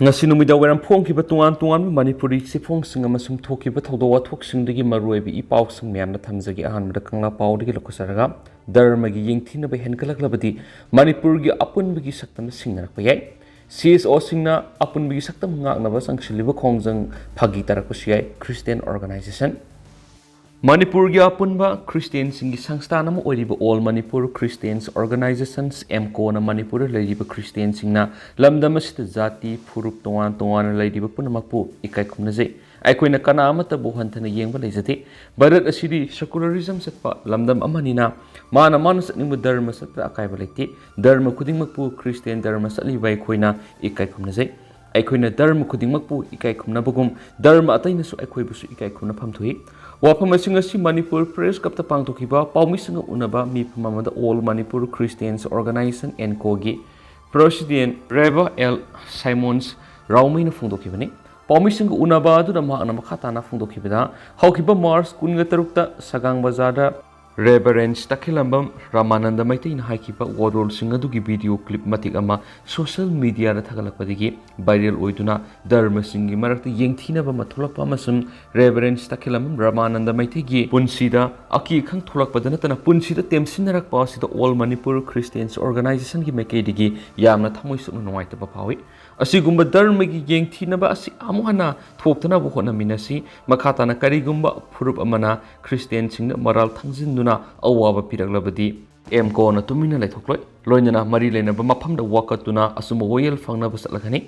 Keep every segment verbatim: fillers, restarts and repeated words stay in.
ꯉꯁꯤ ꯅꯨꯃꯤꯗꯥꯡ ꯋꯥꯏꯔꯝ ꯐꯣꯡꯈꯤꯕ ꯇꯣꯉꯥꯟ ꯇꯣꯉꯥꯟꯕ ꯃꯅꯤꯄꯨꯔꯤ ꯆꯦꯐꯣꯡꯁꯤꯡ ꯑꯃꯁꯨꯡ ꯊꯣꯛꯈꯤꯕ ꯊꯧꯗꯣꯛ ꯋꯥꯊꯣꯛꯁꯤꯡꯗꯒꯤ ꯃꯔꯨꯑꯣꯏꯕ ꯏ ꯄꯥꯎꯁꯤꯡ ꯃꯌꯥꯝꯅ ꯊꯝꯖꯒꯦ꯫ ꯑꯍꯥꯟꯕꯗ ꯀꯪꯂꯥ ꯄꯥꯎꯗꯒꯤ ꯂꯧꯈꯠꯆꯔꯒ, ꯙꯔꯃꯒꯤ ꯌꯦꯡꯊꯤꯅꯕ ꯍꯦꯟꯒꯠꯂꯛꯂꯕꯗꯤ ꯃꯅꯤꯄꯨꯔꯒꯤ ꯑꯄꯨꯟꯕꯒꯤ ꯁꯛꯇꯝꯗ ꯁꯤꯡꯅꯔꯛꯄ ꯌꯥꯏ꯫ ꯁꯤ ꯑꯦꯁ ꯑꯣꯁꯤꯡꯅ ꯑꯄꯨꯟꯕꯒꯤ ꯁꯛꯇꯝ ꯉꯥꯛꯅꯕ ꯆꯪꯁꯤꯜꯂꯤꯕ ꯈꯣꯡꯖꯪ ꯐꯥꯒꯤ ꯇꯥꯔꯛꯄꯁꯨ ꯌꯥꯏ꯫ Christian organization꯫ ꯃꯅꯤꯄꯨꯔꯒꯤ ꯑꯄꯨꯟꯕ ꯈ꯭ꯔꯤꯁꯇꯤꯌꯥꯟꯁꯤꯡꯒꯤ ꯁꯪꯁꯊꯥꯟ ꯑꯃ ꯑꯣꯏꯔꯤꯕ All Manipur Christians Organizations, ꯑꯦꯝꯀꯣꯅ ꯃꯅꯤꯄꯨꯔꯗ ꯂꯩꯔꯤꯕ ꯈ꯭ꯔꯤꯁꯇꯤꯌꯥꯟꯁꯤꯡꯅ ꯂꯝꯗꯝ ꯑꯁꯤꯗ ꯖꯥꯇꯤ, ꯐꯨꯔꯨꯞ ꯇꯣꯉꯥꯟ ꯇꯣꯉꯥꯟꯅ ꯂꯩꯔꯤꯕ ꯄꯨꯝꯅꯃꯛꯄꯨ ꯏꯀꯥꯏ ꯈꯨꯝꯅꯖꯩ꯫ ꯑꯩꯈꯣꯏꯅ ꯀꯅꯥ ꯑꯃꯠꯇꯕꯨ ꯍꯟꯊꯅ ꯌꯦꯡꯕ ꯂꯩꯖꯗꯦ꯫ ꯚꯥꯔꯠ ꯑꯁꯤꯗꯤ secularism ꯆꯠꯄ ꯂꯝꯗꯝ ꯑꯃꯅꯤꯅ ꯃꯥꯅ ꯃꯥꯅ ꯆꯠꯅꯤꯡꯕ ꯙꯔꯃ ꯆꯠꯄꯗ ꯑꯀꯥꯏꯕ ꯂꯩꯇꯦ꯫ ꯙꯔꯃ ꯈꯨꯗꯤꯡꯃꯛꯄꯨ ꯈ꯭ꯔꯤꯁꯇꯤꯌꯥꯟ ꯙꯔꯃ ꯆꯠꯂꯤꯕ ꯑꯩꯈꯣꯏꯅ ꯏꯀꯥꯏ ꯈꯨꯝꯅꯖꯩ꯫ ꯑꯩꯈꯣꯏꯅ ꯙꯔꯃ ꯈꯨꯗꯤꯡꯃꯛꯄꯨ ꯏꯀꯥꯏ ꯈꯨꯝꯅꯕꯒꯨꯝ ꯙꯔꯃ ꯑꯇꯩꯅꯁꯨ ꯑꯩꯈꯣꯏꯕꯨꯁꯨ ꯏꯀꯥꯏ ꯈꯨꯝꯅꯐꯝ ꯊꯣꯛꯏ꯫ ꯋꯥꯐꯝ ꯑꯁꯤꯡ ꯑꯁꯤ ꯃꯅꯤꯄꯨꯔ ꯄ꯭ꯔꯦꯁ ꯀ꯭ꯂꯕꯇ ꯄꯥꯡꯊꯣꯛꯈꯤꯕ ꯄꯥꯎꯃꯤꯁꯤꯡꯒ ꯎꯅꯕ ꯃꯤꯐꯝ ꯑꯃꯗ All Manipur Christians Organization, ꯑꯦꯟꯀꯣꯒꯤ ꯄ꯭ꯔꯁꯤꯗꯦꯟ ꯔꯦꯕ ꯑꯦꯜ ꯁꯥꯏꯃꯣꯟꯁ ꯔꯥꯎꯃꯩꯅ ꯐꯣꯡꯗꯣꯛꯈꯤꯕꯅꯤ꯫ ꯄꯥꯎꯃꯤꯁꯤꯡꯒ ꯎꯅꯕ ꯑꯗꯨꯗ ꯃꯍꯥꯛꯅ ꯃꯈꯥ ꯇꯥꯅ ꯐꯣꯡꯗꯣꯛꯈꯤꯕꯗ, ꯍꯧꯈꯤꯕ ꯃꯥꯔꯆ ꯀꯨꯟꯒ ꯇꯔꯨꯛꯇ ꯁꯒꯥꯡ ꯕꯖꯥꯔꯗ ꯔꯦꯚꯔꯦꯟꯁ ꯇꯈꯦꯂꯝꯕꯝ ꯔꯥꯃꯥꯅꯟꯗ ꯃꯩꯇꯩꯅ ꯍꯥꯏꯈꯤꯕ ꯋꯥꯔꯣꯜꯁꯤꯡ ꯑꯗꯨꯒꯤ ꯚꯤꯗꯤꯑꯣ ꯀ꯭ꯂꯤꯞ ꯃꯇꯦꯛ ꯑꯃ ꯁꯣꯁꯤꯌꯦꯜ ꯃꯤꯗꯤꯌꯥꯗ ꯊꯥꯒꯠꯂꯛꯄꯗꯒꯤ ꯚꯥꯏꯔꯦꯜ ꯑꯣꯏꯗꯨꯅ ꯙꯔꯃꯁꯤꯡꯒꯤ ꯃꯔꯛꯇ ꯌꯦꯡꯊꯤꯅꯕ ꯑꯃ ꯊꯣꯛꯂꯛꯄ ꯑꯃꯁꯨꯡ ꯔꯦꯚꯔꯦꯟꯁ ꯇꯈꯦꯂꯝꯕꯝ ꯔꯥꯃꯥꯅꯟꯗ ꯃꯩꯇꯩꯒꯤ ꯄꯨꯟꯁꯤꯗ ꯑꯀꯤ ꯑꯈꯪ ꯊꯣꯛꯂꯛꯄꯗ ꯅꯠꯇꯅ ꯄꯨꯟꯁꯤꯗ ꯇꯦꯝꯁꯤꯟꯅꯔꯛꯄ ꯑꯁꯤꯗ All Manipur Christians Organizationꯒꯤ ꯃꯥꯏꯀꯩꯗꯒꯤ ꯌꯥꯝꯅ ꯊꯃꯣꯏ ꯁꯣꯛꯅ ꯅꯨꯡꯉꯥꯏꯇꯕ ꯐꯥꯎꯏ꯫ ꯑꯁꯤꯒꯨꯝꯕ ꯙꯔꯃꯒꯤ ꯌꯦꯡꯊꯤꯅꯕ ꯑꯁꯤ ꯑꯃꯨꯛ ꯍꯟꯅ ꯊꯣꯛꯇꯅꯕ ꯍꯣꯠꯅꯃꯤꯟꯅꯁꯤ꯫ ꯃꯈꯥ ꯇꯥꯅ ꯀꯔꯤꯒꯨꯝꯕ ꯐꯨꯔꯨꯞ ꯑꯃꯅ ꯈ꯭ꯔꯤꯁꯇꯤꯌꯥꯟꯁꯤꯡꯗ ꯃꯔꯥꯜ ꯊꯥꯡꯖꯤꯟꯗꯨꯅ ꯑꯋꯥꯕ ꯄꯤꯔꯛꯂꯕꯗꯤ, ꯑꯦꯝꯀꯣꯅ ꯇꯨꯃꯤꯟꯅ ꯂꯩꯊꯣꯛꯂꯣꯏ꯫ ꯂꯣꯏꯅꯅ ꯃꯔꯤ ꯂꯩꯅꯕ ꯃꯐꯝꯗ ꯋꯥꯀꯠꯇꯨꯅ ꯑꯆꯨꯝꯕ ꯋꯥꯌꯦꯜ ꯐꯪꯅꯕ ꯆꯠꯂꯒꯅꯤ꯫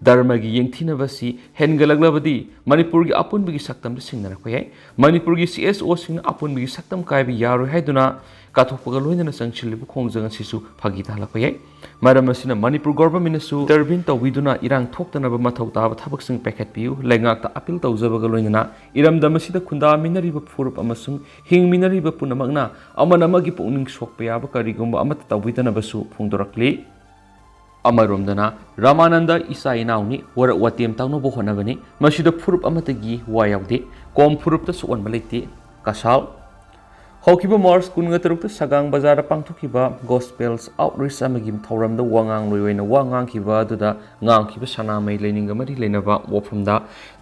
ꯙꯔꯃꯒꯤ ꯌꯦꯡꯊꯤꯅꯕꯁꯤ ꯍꯦꯟꯒꯠꯂꯛꯂꯕꯗꯤ ꯃꯅꯤꯄꯨꯔꯒꯤ ꯑꯄꯨꯟꯕꯒꯤ ꯁꯛꯇꯝꯗ ꯁꯤꯡꯅꯔꯛꯄ ꯌꯥꯏ꯫ ꯃꯅꯤꯄꯨꯔꯒꯤ ꯁꯤ ꯑꯦꯁ ꯑꯣꯁꯤꯡꯅ ꯑꯄꯨꯟꯕꯒꯤ ꯁꯛꯇꯝ ꯀꯥꯏꯕ ꯌꯥꯔꯣꯏ ꯍꯥꯏꯗꯨꯅ ꯀꯥꯊꯣꯛꯄꯒ ꯂꯣꯏꯅꯅ ꯆꯪꯁꯤꯜꯂꯤꯕ ꯈꯣꯡꯖꯪ ꯑꯁꯤꯁꯨ ꯐꯥꯒꯤ ꯇꯥꯍꯜꯂꯛꯄ ꯌꯥꯏ꯫ ꯃꯔꯝ ꯑꯁꯤꯅ ꯃꯅꯤꯄꯨꯔ ꯒꯣꯚꯔꯟꯃꯦꯟꯠꯅꯁꯨ ꯏꯟꯇꯔꯚꯤꯟ ꯇꯧꯕꯤꯗꯨꯅ ꯏꯔꯥꯡ ꯊꯣꯛꯇꯅꯕ ꯃꯊꯧ ꯇꯥꯕ ꯊꯕꯛꯁꯤꯡ ꯄꯥꯏꯈꯠꯄꯤꯌꯨ꯫ ꯂꯩꯉꯥꯛꯇ ꯑꯄꯤꯜ ꯇꯧꯖꯕꯒ ꯂꯣꯏꯅꯅ ꯏꯔꯝꯗꯝ ꯑꯁꯤꯗ ꯈꯨꯟꯗꯥꯃꯤꯟꯅꯔꯤꯕ ꯐꯨꯔꯨꯞ ꯑꯃꯁꯨꯡ ꯍꯤꯡꯃꯤꯟꯅꯔꯤꯕ ꯄꯨꯝꯅꯃꯛꯅ ꯑꯃꯅ ꯑꯃꯒꯤ ꯄꯨꯛꯅꯤꯡ ꯁꯣꯛꯄ ꯌꯥꯕ ꯀꯔꯤꯒꯨꯝꯕ ꯑꯃꯠꯇ ꯇꯧꯕꯤꯗꯅꯕꯁꯨ ꯐꯣꯡꯗꯣꯔꯛꯂꯤ꯫ ꯑꯃꯔꯣꯝꯗꯅ ꯔꯥꯃꯥꯅꯟꯗ ꯏꯆꯥ ꯏꯅꯥꯎꯅꯤ, ꯋꯥꯔꯛ ꯋꯥꯇꯦꯝ ꯇꯧꯅꯕ ꯍꯣꯠꯅꯕꯅꯤ꯫ ꯃꯁꯤꯗ ꯐꯨꯔꯨꯞ ꯑꯃꯠꯇꯒꯤ ꯋꯥ ꯌꯥꯎꯗꯦ꯫ ꯀꯣꯝ ꯐꯨꯔꯨꯞꯇ ꯁꯣꯛꯍꯟꯕ ꯂꯩꯇꯦ꯫ ꯀꯁꯥꯜ꯫ ꯍꯧꯈꯤꯕ ꯃꯥꯔꯆ ꯀꯨꯟꯒ ꯇꯔꯨꯛꯇ ꯁꯒꯥꯡ ꯕꯖꯥꯔꯗ ꯄꯥꯡꯊꯣꯛꯈꯤꯕ ꯒꯣꯁꯄꯦꯜꯁ ꯑꯥꯎꯠꯔꯤꯆ ꯑꯃꯒꯤ ꯊꯧꯔꯝꯗ ꯋꯥ ꯉꯥꯡꯂꯣꯏ ꯑꯣꯏꯅ ꯋꯥ ꯉꯥꯡꯈꯤꯕ ꯑꯗꯨꯗ ꯉꯥꯡꯈꯤꯕ ꯁꯅꯥꯃꯍꯤ ꯂꯥꯏꯅꯤꯡꯒ ꯃꯔꯤ ꯂꯩꯅꯕ ꯋꯥꯐꯝꯗ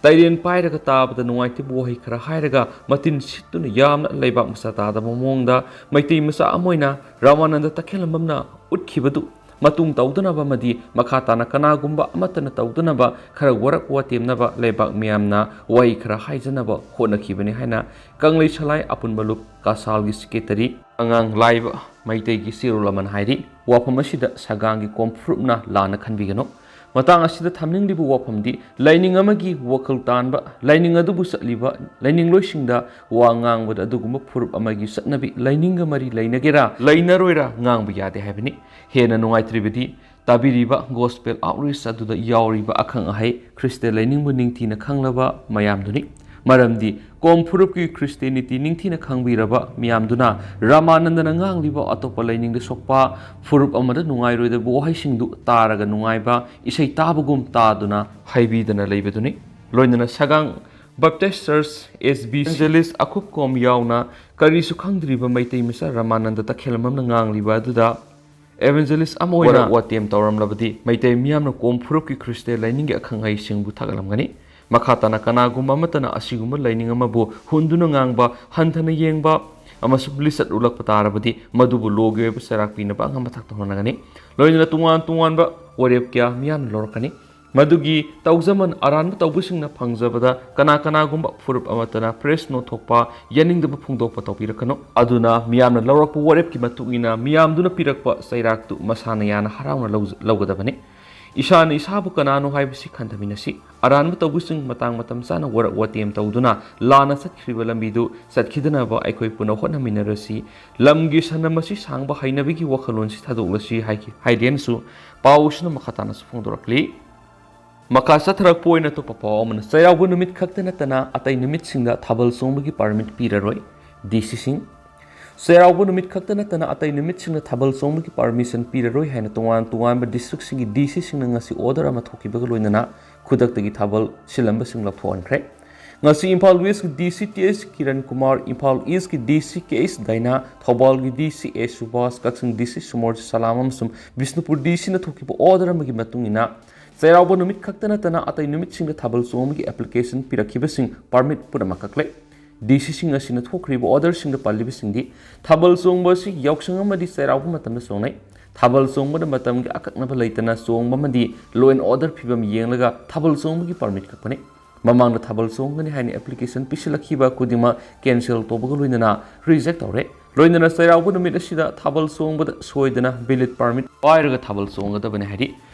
ꯇꯩꯔꯦꯟ ꯄꯥꯏꯔꯒ ꯇꯥꯕꯗ ꯅꯨꯡꯉꯥꯏꯇꯕ ꯋꯥꯍꯩ ꯈꯔ ꯍꯥꯏꯔꯒ ꯃꯇꯤꯟ ꯁꯤꯠꯇꯨꯅ ꯌꯥꯝꯅ ꯂꯩꯕꯥꯛ ꯃꯆꯥ ꯇꯥꯗꯕ ꯃꯑꯣꯡꯗ ꯃꯩꯇꯩ ꯃꯆꯥ ꯑꯃ ꯑꯣꯏꯅ ꯔꯥꯃꯥꯅꯟꯗ ꯇꯈꯦꯜꯂꯝꯕꯝꯅ ꯎꯠꯈꯤꯕꯗꯨ ꯃꯇꯨꯡ ꯇꯧꯗꯅꯕ ꯑꯃꯗꯤ ꯃꯈꯥ ꯇꯥꯅ ꯀꯅꯥꯒꯨꯝꯕ ꯑꯃꯠꯇꯅ ꯇꯧꯗꯅꯕ ꯈꯔ ꯋꯥꯔꯛ ꯋꯥꯇꯦꯝꯅꯕ ꯂꯩꯕꯥꯛ ꯃꯤꯌꯥꯝꯅ ꯋꯥꯍꯩ ꯈꯔ ꯍꯥꯏꯖꯅꯕ ꯍꯣꯠꯅꯈꯤꯕꯅꯤ ꯍꯥꯏꯅ ꯀꯪꯂꯩ ꯁꯂꯥꯏ ꯑꯄꯨꯟꯕ ꯂꯨꯞ ꯀꯥꯁꯥꯜꯒꯤ ꯁꯦꯀ꯭ꯔꯦꯇꯔꯤ ꯑꯉꯥꯡ ꯂꯥꯏꯕ ꯃꯩꯇꯩꯒꯤ ꯆꯦꯔꯣꯜ ꯑꯃꯅ ꯍꯥꯏꯔꯤ꯫ ꯋꯥꯐꯝ ꯑꯁꯤꯗ ꯁꯒꯥꯡꯒꯤ ꯀꯣꯝ ꯐꯨꯔꯨꯞꯅ ꯂꯥꯟꯅ ꯈꯟꯕꯤꯒꯅꯨ꯫ ꯃꯇꯥꯡ ꯑꯁꯤꯗ ꯊꯝꯅꯤꯡꯂꯤꯕ ꯋꯥꯐꯝꯗꯤ ꯂꯥꯏꯅꯤꯡ ꯑꯃꯒꯤ ꯋꯥꯈꯜ ꯇꯥꯟꯕ, ꯂꯥꯏꯅꯤꯡ ꯑꯗꯨꯕꯨ ꯆꯠꯂꯤꯕ ꯂꯥꯏꯅꯤꯡꯂꯣꯏꯁꯤꯡꯗ ꯋꯥ ꯉꯥꯡꯕꯗ ꯑꯗꯨꯒꯨꯝꯕ ꯐꯨꯔꯨꯞ ꯑꯃꯒꯤ ꯆꯠꯅꯕꯤ ꯂꯥꯏꯅꯤꯡꯒ ꯃꯔꯤ ꯂꯩꯅꯒꯦꯔꯥ ꯂꯩꯅꯔꯣꯏꯔꯥ ꯉꯥꯡꯕ ꯌꯥꯗꯦ ꯍꯥꯏꯕꯅꯤ꯫ ꯍꯦꯟꯅ ꯅꯨꯡꯉꯥꯏꯇ꯭ꯔꯤꯕꯗꯤ ꯇꯥꯕꯤꯔꯤꯕ ꯒꯣꯁꯄꯦꯜ ꯑꯥꯎꯠꯔꯤꯆ ꯑꯗꯨꯗ ꯌꯥꯎꯔꯤꯕ ꯑꯈꯪ ꯑꯍꯩ ꯈ꯭ꯔꯤꯁꯇ ꯂꯥꯏꯅꯤꯡꯕꯨ ꯅꯤꯡꯊꯤꯅ ꯈꯪꯂꯕ ꯃꯌꯥꯝꯗꯨꯅꯤ꯫ ꯃꯔꯝꯗꯤ ꯀꯣꯝ ꯐꯨꯔꯨꯞꯀꯤ ꯈ꯭ꯔꯤꯁꯇꯤꯌꯥꯅꯤꯇꯤ ꯅꯤꯡꯊꯤꯅ ꯈꯪꯕꯤꯔꯕ ꯃꯤꯌꯥꯝꯗꯨꯅ ꯔꯥꯃꯥꯅꯟꯗꯅ ꯉꯥꯡꯂꯤꯕ ꯑꯇꯣꯞꯄ ꯂꯥꯏꯅꯤꯡꯗ ꯁꯣꯛꯄ ꯐꯨꯔꯨꯞ ꯑꯃꯗ ꯅꯨꯡꯉꯥꯏꯔꯣꯏꯗꯕ ꯋꯥꯍꯩꯁꯤꯡꯗꯨ ꯇꯥꯔꯒ ꯅꯨꯡꯉꯥꯏꯕ ꯏꯁꯩ ꯇꯥꯕꯒꯨꯝ ꯇꯥꯗꯨꯅ ꯍꯥꯏꯕꯤꯗꯅ ꯂꯩꯕꯗꯨꯅꯤ꯫ ꯂꯣꯏꯅꯅ ꯁꯒꯥꯡ ꯕꯞꯇꯤꯁ ꯆꯔꯆ ꯑꯦꯁ ꯕꯤ ꯏꯚꯦꯟꯖꯦꯂꯤꯁ ꯑꯈꯨꯞꯀꯣꯝ ꯌꯥꯎꯅ ꯀꯔꯤꯁꯨ ꯈꯪꯗ꯭ꯔꯤꯕ ꯃꯩꯇꯩ ꯃꯆꯥ ꯔꯥꯃꯥꯅꯟꯗ ꯇꯈꯦꯜꯂꯝꯕꯝꯅ ꯉꯥꯡꯂꯤꯕ ꯑꯗꯨꯗ ꯏꯚꯦꯟꯖꯦꯂꯤꯁ ꯑꯃ ꯑꯣꯏꯅ ꯋꯥꯔꯛ ꯋꯥꯇꯦꯝ ꯇꯧꯔꯝꯂꯕꯗꯤ ꯃꯩꯇꯩ ꯃꯤꯌꯥꯝꯅ ꯀꯣꯝ ꯐꯨꯔꯨꯞꯀꯤ ꯈ꯭ꯔꯤꯁꯇꯤꯌꯥꯟ ꯂꯥꯏꯅꯤꯡꯒꯤ ꯑꯈꯪ ꯑꯍꯩꯁꯤꯡꯕꯨ ꯊꯥꯒꯠꯂꯝꯒꯅꯤ꯫ ꯃꯈꯥ ꯇꯥꯅ ꯀꯅꯥꯒꯨꯝꯕ ꯑꯃꯠꯇꯅ ꯑꯁꯤꯒꯨꯝꯕ ꯂꯥꯏꯅꯤꯡ ꯑꯃꯕꯨ ꯍꯨꯟꯗꯨꯅ ꯉꯥꯡꯕ, ꯍꯟꯊꯅ ꯌꯦꯡꯕ ꯑꯃꯁꯨꯡ ꯂꯤꯆꯠ ꯎꯠꯂꯛꯄ ꯇꯥꯔꯕꯗꯤ ꯃꯗꯨꯕꯨ ꯂꯣꯒꯤ ꯑꯣꯏꯕ ꯆꯩꯔꯥꯛ ꯄꯤꯅꯕ ꯑꯉꯝꯕ ꯊꯥꯛꯇ ꯍꯣꯠꯅꯒꯅꯤ꯫ ꯂꯣꯏꯅꯅ ꯇꯣꯉꯥꯟ ꯇꯣꯉꯥꯟꯕ ꯋꯥꯔꯦꯞ ꯀꯌꯥ ꯃꯤꯌꯥꯝꯅ ꯂꯧꯔꯛꯀꯅꯤ꯫ ꯃꯗꯨꯒꯤ ꯇꯧꯖꯃꯟ ꯑꯔꯥꯟꯕ ꯇꯧꯕꯁꯤꯡꯅ ꯐꯪꯖꯕꯗ ꯀꯅꯥ ꯀꯅꯥꯒꯨꯝꯕ ꯐꯨꯔꯨꯞ ꯑꯃꯠꯇꯅ ꯄ꯭ꯔꯦꯁ ꯅꯣꯠ ꯊꯣꯛꯄ, ꯌꯥꯅꯤꯡꯗꯕ ꯐꯣꯡꯗꯣꯛꯄ ꯇꯧꯕꯤꯔꯛꯀꯅꯨ꯫ ꯑꯗꯨꯅ ꯃꯤꯌꯥꯝꯅ ꯂꯧꯔꯛꯄ ꯋꯥꯔꯦꯞꯀꯤ ꯃꯇꯨꯡ ꯏꯟꯅ ꯃꯤꯌꯥꯝꯗꯨꯅ ꯄꯤꯔꯛꯄ ꯆꯩꯔꯥꯛꯇꯨ ꯃꯁꯥꯅ ꯌꯥꯅ ꯍꯔꯥꯎꯅ ꯂꯧꯖ-, ꯂꯧꯒꯗꯕꯅꯤ꯫ ꯏꯁꯥꯅ ꯏꯁꯥꯕꯨ ꯀꯅꯥꯅꯣ ꯍꯥꯏꯕꯁꯤ ꯈꯟꯊꯃꯤꯟꯅꯁꯤ꯫ ꯑꯔꯥꯟꯕ ꯇꯧꯕꯁꯤꯡ ꯃꯇꯥꯡ ꯃꯇꯝ ꯆꯥꯅ ꯋꯥꯔꯛ ꯋꯥꯇꯦꯝ ꯇꯧꯗꯨꯅ ꯂꯥꯟꯅ ꯆꯠꯈ꯭ꯔꯤꯕ ꯂꯝꯕꯤꯗꯨ ꯆꯠꯈꯤꯗꯅꯕ ꯑꯩꯈꯣꯏ ꯄꯨꯟꯅ ꯍꯣꯠꯅꯃꯤꯟꯅꯔꯁꯤ꯫ ꯂꯝꯒꯤ ꯁꯟꯅ ꯃꯁꯤ ꯁꯥꯡꯕ ꯍꯩꯅꯕꯤꯒꯤ ꯋꯥꯈꯜꯂꯣꯟꯁꯤ ꯊꯥꯗꯣꯛꯂꯁꯤ ꯍꯥꯏꯈꯤ-, ꯍꯥꯏꯗꯦꯅꯁꯨ ꯄꯥꯎ ꯑꯁꯤꯅ ꯃꯈꯥ ꯇꯥꯅꯁꯨ ꯐꯣꯡꯗꯣꯔꯛꯂꯤ꯫ ꯃꯈꯥ ꯆꯠꯊꯔꯛꯄ ꯑꯣꯏꯅ ꯑꯇꯣꯞꯄ ꯄꯥꯎ ꯑꯃꯅ, ꯆꯩꯔꯥꯎꯕ ꯅꯨꯃꯤꯠ ꯈꯛꯇ ꯅꯠꯇꯅ ꯑꯇꯩ ꯅꯨꯃꯤꯠꯁꯤꯡꯗ ꯊꯥꯕꯜ ꯆꯣꯡꯕꯒꯤ ꯄꯥꯔꯃꯤꯠ ꯄꯤꯔꯔꯣꯏ, ꯗꯤ ꯁꯤꯁꯤꯡ꯫ ꯆꯩꯔꯥꯎꯕ ꯅꯨꯃꯤꯠ ꯈꯛꯇ ꯅꯠꯇꯅ ꯑꯇꯩ ꯅꯨꯃꯤꯠꯁꯤꯡꯗ ꯊꯥꯕꯜ ꯆꯣꯡꯕꯒꯤ ꯄꯥꯔꯃꯤꯁꯟ ꯄꯤꯔꯔꯣꯏ ꯍꯥꯏꯅ ꯇꯣꯉꯥꯟ ꯇꯣꯉꯥꯟꯕ ꯗꯤꯁꯇ꯭ꯔꯤꯛꯁꯤꯡꯒꯤ ꯗꯤ ꯁꯤꯁꯤꯡꯅ ꯉꯁꯤ ꯑꯣꯔꯗꯔ ꯑꯃ ꯊꯣꯛꯈꯤꯕꯒ ꯂꯣꯏꯅꯅ ꯈꯨꯗꯛꯇꯒꯤ ꯊꯥꯕꯜ ꯁꯤꯜꯂꯝꯕꯁꯤꯡ ꯂꯧꯊꯣꯛꯍꯟꯈ꯭ꯔꯦ꯫ ꯉꯁꯤ ꯏꯝꯐꯥꯜ ꯋꯦꯁꯀꯤ ꯗꯤ ꯁꯤ ꯇꯤ ꯑꯦꯁ ꯀꯤꯔꯟ ꯀꯨꯃꯥꯔ, ꯏꯝꯐꯥꯜ ꯏꯁꯀꯤ ꯗꯤ ꯁꯤ ꯀꯦ ꯑꯦꯁ ꯗꯥꯏꯅꯥ, ꯊꯧꯕꯥꯜꯒꯤ ꯗꯤ ꯁꯤ ꯑꯦ ꯁꯨꯕꯥꯁ, ꯀꯛꯆꯤꯡ ꯗꯤ ꯁꯤ ꯁꯨꯃꯣꯔꯖꯤ ꯁꯂꯥꯝ ꯑꯃꯁꯨꯡ ꯕꯤꯁꯅꯨꯄꯨꯔ ꯗꯤ ꯁꯤꯅ ꯊꯣꯛꯈꯤꯕ ꯑꯣꯔꯗꯔ ꯑꯃꯒꯤ ꯃꯇꯨꯡ ꯏꯟꯅ ꯆꯩꯔꯥꯎꯕ ꯅꯨꯃꯤꯠ ꯈꯛꯇ ꯅꯠꯇꯅ ꯑꯇꯩ ꯅꯨꯃꯤꯠꯁꯤꯡꯗ ꯊꯥꯕꯜ ꯆꯣꯡꯕꯒꯤ ꯑꯦꯄ꯭ꯂꯤꯀꯦꯁꯟ ꯄꯤꯔꯛꯈꯤꯕꯁꯤꯡ ꯄꯥꯔꯃꯤꯠ ꯄꯨꯝꯅꯃꯛ ꯀꯛꯂꯦ꯫ ꯗꯤ ꯁꯤꯁꯤꯡ ꯑꯁꯤꯅ ꯊꯣꯛꯈ꯭ꯔꯤꯕ ꯑꯣꯔꯗꯔꯁꯤꯡꯗ ꯄꯜꯂꯤꯕꯁꯤꯡꯗꯤ ꯊꯥꯕꯜ ꯆꯣꯡꯕ ꯑꯁꯤ ꯌꯥꯎꯁꯪ ꯑꯃꯗꯤ ꯆꯩꯔꯥꯎꯕ ꯃꯇꯝꯗ ꯆꯣꯡꯅꯩ꯫ ꯊꯥꯕꯜ ꯆꯣꯡꯕꯗ ꯃꯇꯝꯒꯤ ꯑꯀꯛꯅꯕ ꯂꯩꯇꯅ ꯆꯣꯡꯕ ꯑꯃꯗꯤ law and order ꯐꯤꯕꯝ ꯌꯦꯡꯂꯒ ꯊꯥꯕꯜ ꯆꯣꯡꯕꯒꯤ ꯄꯥꯔꯃꯤꯠ ꯀꯛꯄꯅꯤ꯫ ꯃꯃꯥꯡꯗ ꯊꯥꯕꯜ ꯆꯣꯡꯒꯅꯤ ꯍꯥꯏꯅ ꯑꯦꯄ꯭ꯂꯤꯀꯦꯁꯟ ꯄꯤꯁꯤꯜꯂꯛꯈꯤꯕ ꯈꯨꯗꯤꯡꯃꯛ ꯀꯦꯟꯁꯦꯜ ꯇꯧꯕꯒ ꯂꯣꯏꯅꯅ ꯔꯤꯖꯦꯛ ꯇꯧꯔꯦ꯫ ꯂꯣꯏꯅꯅ ꯆꯩꯔꯥꯎꯕ ꯅꯨꯃꯤꯠ ꯑꯁꯤꯗ ꯊꯥꯕꯜ ꯆꯣꯡꯕꯗ ꯁꯣꯏꯗꯅ ꯚꯦꯂꯤꯠ ꯄꯥꯔꯃꯤꯠ ꯄꯥꯏꯔꯒ ꯊꯥꯕꯜ ꯆꯣꯡꯒꯗꯕꯅꯤ ꯍꯥꯏꯔꯤ꯫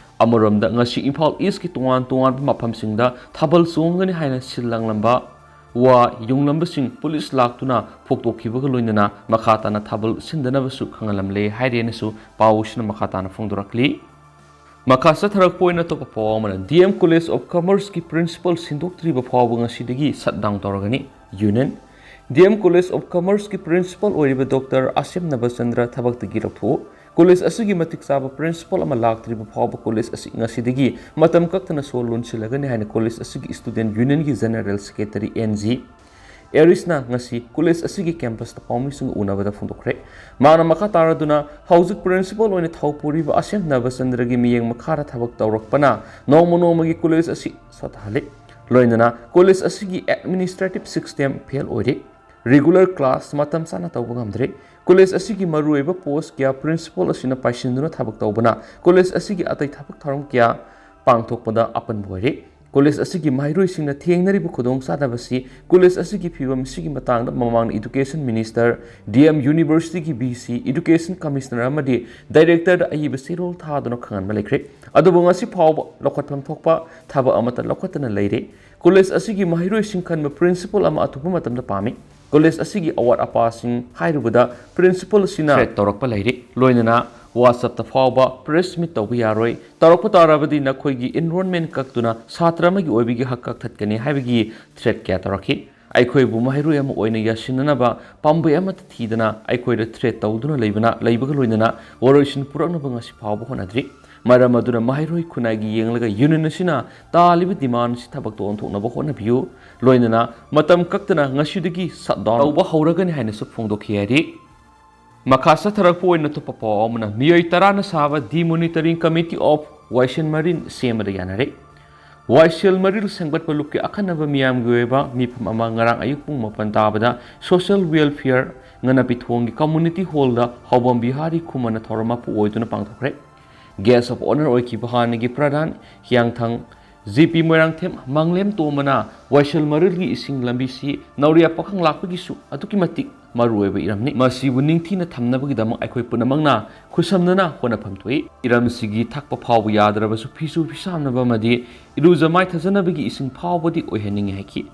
ꯑꯃꯔꯣꯝꯗ ꯉꯁꯤ ꯏꯝꯐꯥꯜ ꯏꯁꯀꯤ ꯇꯣꯉꯥꯟ ꯇꯣꯉꯥꯟꯕ ꯃꯐꯝꯁꯤꯡꯗ ꯊꯥꯕꯜ ꯆꯣꯡꯒꯅꯤ ꯍꯥꯏꯅ ꯁꯤꯜ ꯂꯥꯡꯂꯝꯕ ꯋꯥ ꯌꯨꯡꯂꯝꯕꯁꯤꯡ ꯄꯨꯂꯤꯁ ꯂꯥꯛꯇꯨꯅ ꯐꯨꯛꯇꯣꯛꯈꯤꯕꯒ ꯂꯣꯏꯅꯅ ꯃꯈꯥ ꯇꯥꯅ ꯊꯥꯕꯜ ꯁꯤꯟꯗꯅꯕꯁꯨ ꯈꯪꯍꯜꯂꯝꯂꯦ ꯍꯥꯏꯔꯦꯅꯁꯨ ꯄꯥꯎꯁꯤꯅ ꯃꯈꯥ ꯇꯥꯅ ꯐꯣꯡꯗꯣꯔꯛꯂꯤ꯫ ꯃꯈꯥ ꯆꯠꯊꯔꯛꯄ ꯑꯣꯏꯅ ꯑꯇꯣꯞꯄ ꯄꯥꯎ ꯑꯃꯅ, ꯗꯤ ꯑꯦꯝ ꯀꯣꯂꯦꯖ ꯑꯣꯐ ꯀꯃꯔꯁꯀꯤ ꯄ꯭ꯔꯤꯟꯁꯤꯄꯜ ꯁꯤꯟꯗꯣꯛꯇ꯭ꯔꯤꯕ ꯐꯥꯎꯕ ꯉꯁꯤꯗꯒꯤ ꯁꯠ ꯗꯥꯎꯟ ꯇꯧꯔꯒꯅꯤ꯫ Union, D M college of ꯀꯃꯔꯁꯀꯤ ꯄ꯭ꯔꯤꯟꯁꯤꯄꯜ ꯑꯣꯏꯔꯤꯕ ꯗꯣꯛꯇꯔ ꯑꯁꯦꯝ ꯅꯕꯆꯟꯗ꯭ꯔ ꯊꯕꯛꯇꯒꯤ ꯂꯧꯊꯣꯛꯎ꯫ ꯀꯣꯂꯦꯖ ꯑꯁꯤꯒꯤ ꯃꯇꯤꯛ ꯆꯥꯕ ꯄ꯭ꯔꯤꯟꯁꯤꯄꯜ ꯑꯃ ꯂꯥꯛꯇ꯭ꯔꯤꯕ ꯐꯥꯎꯕ ꯀꯣꯂꯦꯖ ꯑꯁꯤ ꯉꯁꯤꯗꯒꯤ ꯃꯇꯝ ꯀꯛꯇꯅ ꯁꯣ ꯂꯣꯟꯁꯤꯜꯂꯒꯅꯤ ꯍꯥꯏꯅ ꯀꯣꯂꯦꯖ ꯑꯁꯤꯒꯤ ꯁ꯭ꯇꯨꯗꯦꯟꯠ ꯌꯨꯅꯤꯌꯟꯒꯤ ꯖꯦꯅꯔꯦꯜ ꯁꯦꯀ꯭ꯔꯦꯇꯔꯤ ꯑꯦꯟ ꯖꯤ ꯑꯦꯔꯤꯁꯅ ꯉꯁꯤ ꯀꯣꯂꯦꯖ ꯑꯁꯤꯒꯤ ꯀꯦꯝꯄꯁꯇ ꯄꯥꯎꯃꯤꯁꯤꯡꯒ ꯎꯅꯕꯗ ꯐꯣꯡꯗꯣꯛꯈ꯭ꯔꯦ꯫ ꯃꯥꯅ ꯃꯈꯥ ꯇꯥꯔꯗꯨꯅ, ꯍꯧꯖꯤꯛ ꯄ꯭ꯔꯤꯟꯁꯤꯄꯜ ꯑꯣꯏꯅ ꯊꯧ ꯄꯨꯔꯤꯕ ꯑꯁꯦꯝ ꯅꯕꯆꯟꯗ꯭ꯔꯒꯤ ꯃꯤꯠꯌꯦꯡ ꯃꯈꯥꯗ ꯊꯕꯛ ꯇꯧꯔꯛꯄꯅ ꯅꯣꯡꯃ ꯅꯣꯡꯃꯒꯤ ꯀꯣꯂꯦꯖ ꯑꯁꯤ ꯁꯣꯊꯍꯜꯂꯤ꯫ ꯂꯣꯏꯅꯅ ꯀꯣꯂꯦꯖ ꯑꯁꯤꯒꯤ ꯑꯦꯗꯃꯤꯅꯤꯁꯇ꯭ꯔꯦꯇꯤꯚ ꯁꯤꯁꯇꯦꯝ ꯐꯦꯜ ꯑꯣꯏꯔꯦ꯫ ꯔꯤꯒꯨꯂꯔ ꯀ꯭ꯂꯥꯁ ꯃꯇꯝ ꯆꯥꯅ ꯇꯧꯕ ꯉꯝꯗ꯭ꯔꯦ꯫ ꯀꯣꯂꯦꯖ ꯑꯁꯤꯒꯤ ꯃꯔꯨꯑꯣꯏꯕ ꯄꯣꯁ ꯀꯌꯥ ꯄ꯭ꯔꯤꯟꯁꯤꯄꯜ ꯑꯁꯤꯅ ꯄꯥꯏꯁꯤꯟꯗꯨꯅ ꯊꯕꯛ ꯇꯧꯕꯅ ꯀꯣꯂꯦꯖ ꯑꯁꯤꯒꯤ ꯑꯇꯩ ꯊꯕꯛ ꯊꯧꯔꯝ ꯀꯌꯥ ꯄꯥꯡꯊꯣꯛꯄꯗ ꯑꯄꯟꯕ ꯑꯣꯏꯔꯦ꯫ ꯀꯣꯂꯦꯖ ꯑꯁꯤꯒꯤ ꯃꯍꯩꯔꯣꯏꯁꯤꯡꯅ ꯊꯦꯡꯅꯔꯤꯕ ꯈꯨꯗꯣꯡꯆꯥꯗꯕꯁꯤ ꯀꯣꯂꯦꯖ ꯑꯁꯤꯒꯤ ꯐꯤꯕꯝ ꯑꯁꯤꯒꯤ ꯃꯇꯥꯡꯗ ꯃꯃꯥꯡꯗ ꯏꯗꯨꯀꯦꯁꯟ ꯃꯤꯅꯤꯁꯇꯔ, ꯗꯤ ꯑꯦꯝ ꯌꯨꯅꯤꯚꯔꯁꯤꯇꯤꯒꯤ ꯚꯤ ꯁꯤ, ꯏꯗꯨꯀꯦꯁꯟ ꯀꯃꯤꯁꯅꯔ ꯑꯃꯗꯤ ꯗꯥꯏꯔꯦꯛꯇꯔꯗ ꯑꯏꯕ ꯆꯦꯔꯣꯜ ꯊꯥꯗꯨꯅ ꯈꯪꯍꯟꯕ ꯂꯩꯈ꯭ꯔꯦ꯫ ꯑꯗꯨꯕꯨ ꯉꯁꯤ ꯐꯥꯎꯕ ꯂꯧꯈꯠꯐꯝ ꯊꯣꯛꯄ ꯊꯕꯛ ꯑꯃꯠꯇ ꯂꯧꯈꯠꯇꯅ ꯂꯩꯔꯦ꯫ ꯀꯣꯂꯦꯖ ꯑꯁꯤꯒꯤ ꯃꯍꯩꯔꯣꯏꯁꯤꯡ ꯈꯟꯕ ꯄ꯭ꯔꯤꯟꯁꯤꯄꯜ ꯑꯃ ꯑꯊꯨꯕ ꯃꯇꯝꯗ ꯄꯥꯝꯃꯤ꯫ ꯀꯣꯂꯦꯖ ꯑꯁꯤꯒꯤ ꯑꯋꯥꯠ ꯑꯄꯥꯁꯤꯡ ꯍꯥꯏꯔꯨꯕꯗ ꯄ꯭ꯔꯤꯟꯁꯤꯄꯜ ꯑꯁꯤꯅ ꯊ꯭ꯔꯦꯠ ꯇꯧꯔꯛꯄ ꯂꯩꯔꯤ, ꯂꯣꯏꯅꯅ ꯋꯥꯆꯞꯇ ꯐꯥꯎꯕ ꯄ꯭ꯔꯦꯁ ꯃꯤꯠ ꯇꯧꯕ ꯌꯥꯔꯣꯏ, ꯇꯧꯔꯛꯄ ꯇꯥꯔꯕꯗꯤ ꯅꯈꯣꯏꯒꯤ ꯏꯟꯔꯣꯜꯃꯦꯟ ꯀꯛꯇꯨꯅ ꯁꯥꯇ꯭ꯔ ꯑꯃꯒꯤ ꯑꯣꯏꯕꯒꯤ ꯍꯛ ꯀꯛꯊꯠꯀꯅꯤ ꯍꯥꯏꯕꯒꯤ ꯊ꯭ꯔꯦꯠ ꯀꯌꯥ ꯇꯧꯔꯛꯈꯤ꯫ ꯑꯩꯈꯣꯏꯕꯨ ꯃꯍꯩꯔꯣꯏ ꯑꯃ ꯑꯣꯏꯅ ꯌꯥꯁꯤꯟꯅꯅꯕ ꯄꯥꯝꯕꯩ ꯑꯃꯠꯇ ꯊꯤꯗꯅ ꯑꯩꯈꯣꯏꯗ ꯊ꯭ꯔꯦꯠ ꯇꯧꯗꯨꯅ ꯂꯩꯕꯅ, ꯂꯩꯕꯒ ꯂꯣꯏꯅꯅ ꯋꯥꯔꯣꯏꯁꯤꯟ ꯄꯨꯔꯛꯅꯕ ꯉꯁꯤ ꯐꯥꯎꯕ ꯍꯣꯠꯅꯗ꯭ꯔꯤ꯫ ꯃꯔꯝ ꯑꯗꯨꯅ ꯃꯍꯩꯔꯣꯏ ꯈꯨꯟꯅꯥꯏꯒꯤ ꯌꯦꯡꯂꯒ ꯌꯨꯅꯤꯌꯟ ꯑꯁꯤꯅ ꯇꯥꯜꯂꯤꯕ ꯗꯤꯃꯥꯟ ꯑꯁꯤ ꯊꯕꯛꯇ ꯑꯣꯟꯊꯣꯛꯅꯕ ꯍꯣꯠꯅꯕꯤꯌꯨ꯫ ꯂꯣꯏꯅꯅ ꯃꯇꯝ ꯀꯛꯇꯅ ꯉꯁꯤꯗꯒꯤ ꯁꯠꯗꯥꯎꯟ ꯇꯧꯕ ꯍꯧꯔꯒꯅꯤ ꯍꯥꯏꯅꯁꯨ ꯐꯣꯡꯗꯣꯛꯈꯤ ꯍꯥꯏꯔꯤ꯫ ꯃꯈꯥ ꯆꯠꯊꯔꯛꯄ ꯑꯣꯏꯅ ꯑꯇꯣꯞꯄ ꯄꯥꯎ ꯑꯃꯅ ꯃꯤꯑꯣꯏ ꯇꯔꯥꯅ ꯁꯥꯕ Demonitoring Committee of ꯋꯥꯏꯁꯦꯜ ꯃꯔꯤꯜ ꯁꯦꯝꯕꯗ ꯌꯥꯅꯔꯦ꯫ ꯋꯥꯏꯁꯦꯜ ꯃꯔꯤꯜ ꯁꯦꯝꯒꯠꯄ ꯂꯨꯞꯀꯤ ꯑꯈꯟꯅꯕ ꯃꯤꯌꯥꯝꯒꯤ ꯑꯣꯏꯕ ꯃꯤꯐꯝ ꯑꯃ ꯉꯔꯥꯡ ꯑꯌꯨꯛ ꯄꯨꯡ ꯃꯥꯄꯟ ꯇꯥꯕꯗ ꯁꯣꯁꯤꯌꯦꯜ ꯋꯦꯜꯐꯤꯌꯔ ꯉꯅꯥꯄꯤꯊꯣꯡꯒꯤ ꯀꯝꯃꯨꯅꯤꯇꯤ ꯍꯣꯜꯗ ꯍꯥꯎꯕꯝ ꯕꯤꯍꯥꯔꯤ ꯈꯨꯃꯟꯅ ꯊꯧꯔꯝ ꯃꯄꯨ ꯑꯣꯏꯗꯨꯅ ꯄꯥꯡꯊꯣꯛꯈ꯭ꯔꯦ꯫ Guest of Honour ꯑꯣꯏꯈꯤꯕ ꯍꯥꯟꯅꯒꯤ ꯄ꯭ꯔꯙꯥꯟ ꯍꯤꯌꯥꯡꯊꯥꯡ ꯖꯤ ꯄꯤ ꯃꯣꯏꯔꯥꯡꯊꯦꯝ ꯃꯥꯡꯂꯦꯝ ꯇꯣꯝꯕꯅ ꯋꯥꯏꯁꯦꯜ ꯃꯔꯤꯜꯒꯤ ꯏꯁꯤꯡ ꯂꯝꯕꯤꯁꯤ ꯅꯧꯔꯤꯌꯥ ꯄꯥꯈꯪ ꯂꯥꯛꯄꯒꯤꯁꯨ ꯑꯗꯨꯛꯀꯤ ꯃꯇꯤꯛ ꯃꯔꯨꯑꯣꯏꯕ ꯏꯔꯝꯅꯤ꯫ ꯃꯁꯤꯕꯨ ꯅꯤꯡꯊꯤꯅ ꯊꯝꯅꯕꯒꯤꯗꯃꯛ ꯑꯩꯈꯣꯏ ꯄꯨꯝꯅꯃꯛꯅ ꯈꯨꯠꯁꯝꯅꯅ ꯍꯣꯠꯅꯐꯝ ꯊꯣꯛꯏ꯫ ꯏꯔꯝꯁꯤꯒꯤ ꯊꯛꯄ ꯐꯥꯎꯕ ꯌꯥꯗ꯭ꯔꯕꯁꯨ ꯐꯤꯁꯨ ꯐꯤꯁꯥꯝꯅꯕ ꯑꯃꯗꯤ ꯏꯔꯨꯖ ꯃꯥꯏꯊꯖꯅꯕꯒꯤ ꯏꯁꯤꯡ ꯐꯥꯎꯕꯗꯤ ꯑꯣꯏꯍꯟꯅꯤꯡꯏ ꯍꯥꯏꯈꯤ꯫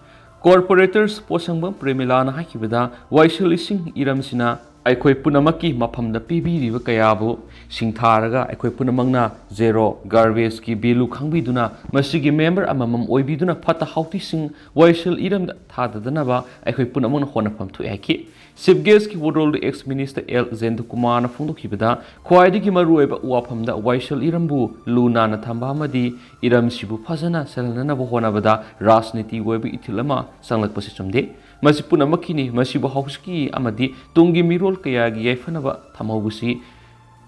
ꯀꯣꯔꯄꯣꯔꯦꯇꯔꯁ ꯄꯣꯠꯁꯪꯕꯝ ꯄ꯭ꯔꯦꯃꯤꯂꯥꯅ ꯍꯥꯏꯈꯤꯕꯗ, ꯋꯥꯏꯁꯦꯜ ꯏꯁꯤꯡ ꯏꯔꯝꯁꯤꯅ ꯑꯩꯈꯣꯏ ꯄꯨꯝꯅꯃꯛꯀꯤ ꯃꯐꯝꯗ ꯄꯤꯕꯤꯔꯤꯕ ꯀꯌꯥꯕꯨ ꯁꯤꯡꯊꯥꯔꯒ ꯑꯩꯈꯣꯏ ꯄꯨꯝꯅꯃꯛꯅ ꯖꯦꯔꯣ ꯒꯥꯔꯕꯦꯖꯀꯤ ꯚꯦꯂꯨ ꯈꯪꯕꯤꯗꯨꯅ ꯃꯁꯤꯒꯤ ꯃꯦꯝꯕꯔ ꯑꯃꯃꯝ ꯑꯣꯏꯕꯤꯗꯨꯅ ꯐꯠꯇ ꯍꯥꯎꯗꯤꯁꯤꯡ ꯋꯥꯏꯁꯦꯜ ꯏꯔꯝꯗ ꯊꯥꯗꯗꯅꯕ ꯑꯩꯈꯣꯏ ꯄꯨꯝꯅꯃꯛꯅ ꯍꯣꯠꯅꯐꯝ ꯊꯣꯛꯏ ꯍꯥꯏꯈꯤ꯫ ꯆꯤꯐ ꯒꯦꯁꯀꯤ ꯋꯥꯔꯣꯜꯗ ꯑꯦꯛꯁ ꯃꯤꯅꯤꯁꯇꯔ ꯑꯦꯜ ꯖꯦꯟꯗꯨꯀꯨꯃꯥꯔꯅ ꯐꯣꯡꯗꯣꯛꯈꯤꯕꯗ, ꯈ꯭ꯋꯥꯏꯗꯒꯤ ꯃꯔꯨꯑꯣꯏꯕ ꯋꯥꯐꯝꯗ ꯋꯥꯏꯁꯦꯜ ꯏꯔꯝꯕꯨ ꯂꯨ ꯅꯥꯟꯅ ꯊꯝꯕ ꯑꯃꯗꯤ ꯏꯔꯝꯁꯤꯕꯨ ꯐꯖꯅ ꯁꯦꯜꯍꯟꯅꯅꯕ ꯍꯣꯠꯅꯕꯗ ꯔꯥꯖꯅꯤꯇꯤ ꯑꯣꯏꯕ ꯏꯊꯤꯜ ꯑꯃ ꯆꯪꯂꯛꯄꯁꯤ ꯆꯨꯝꯗꯦ꯫ ꯃꯁꯤ ꯄꯨꯝꯅꯃꯛꯀꯤꯅꯤ꯫ ꯃꯁꯤꯕꯨ ꯍꯧꯖꯤꯛꯀꯤ ꯑꯃꯗꯤ ꯇꯨꯡꯒꯤ ꯃꯤꯔꯣꯜ ꯀꯌꯥꯒꯤ ꯌꯥꯏꯐꯅꯕ ꯊꯝꯍꯧꯕꯁꯤ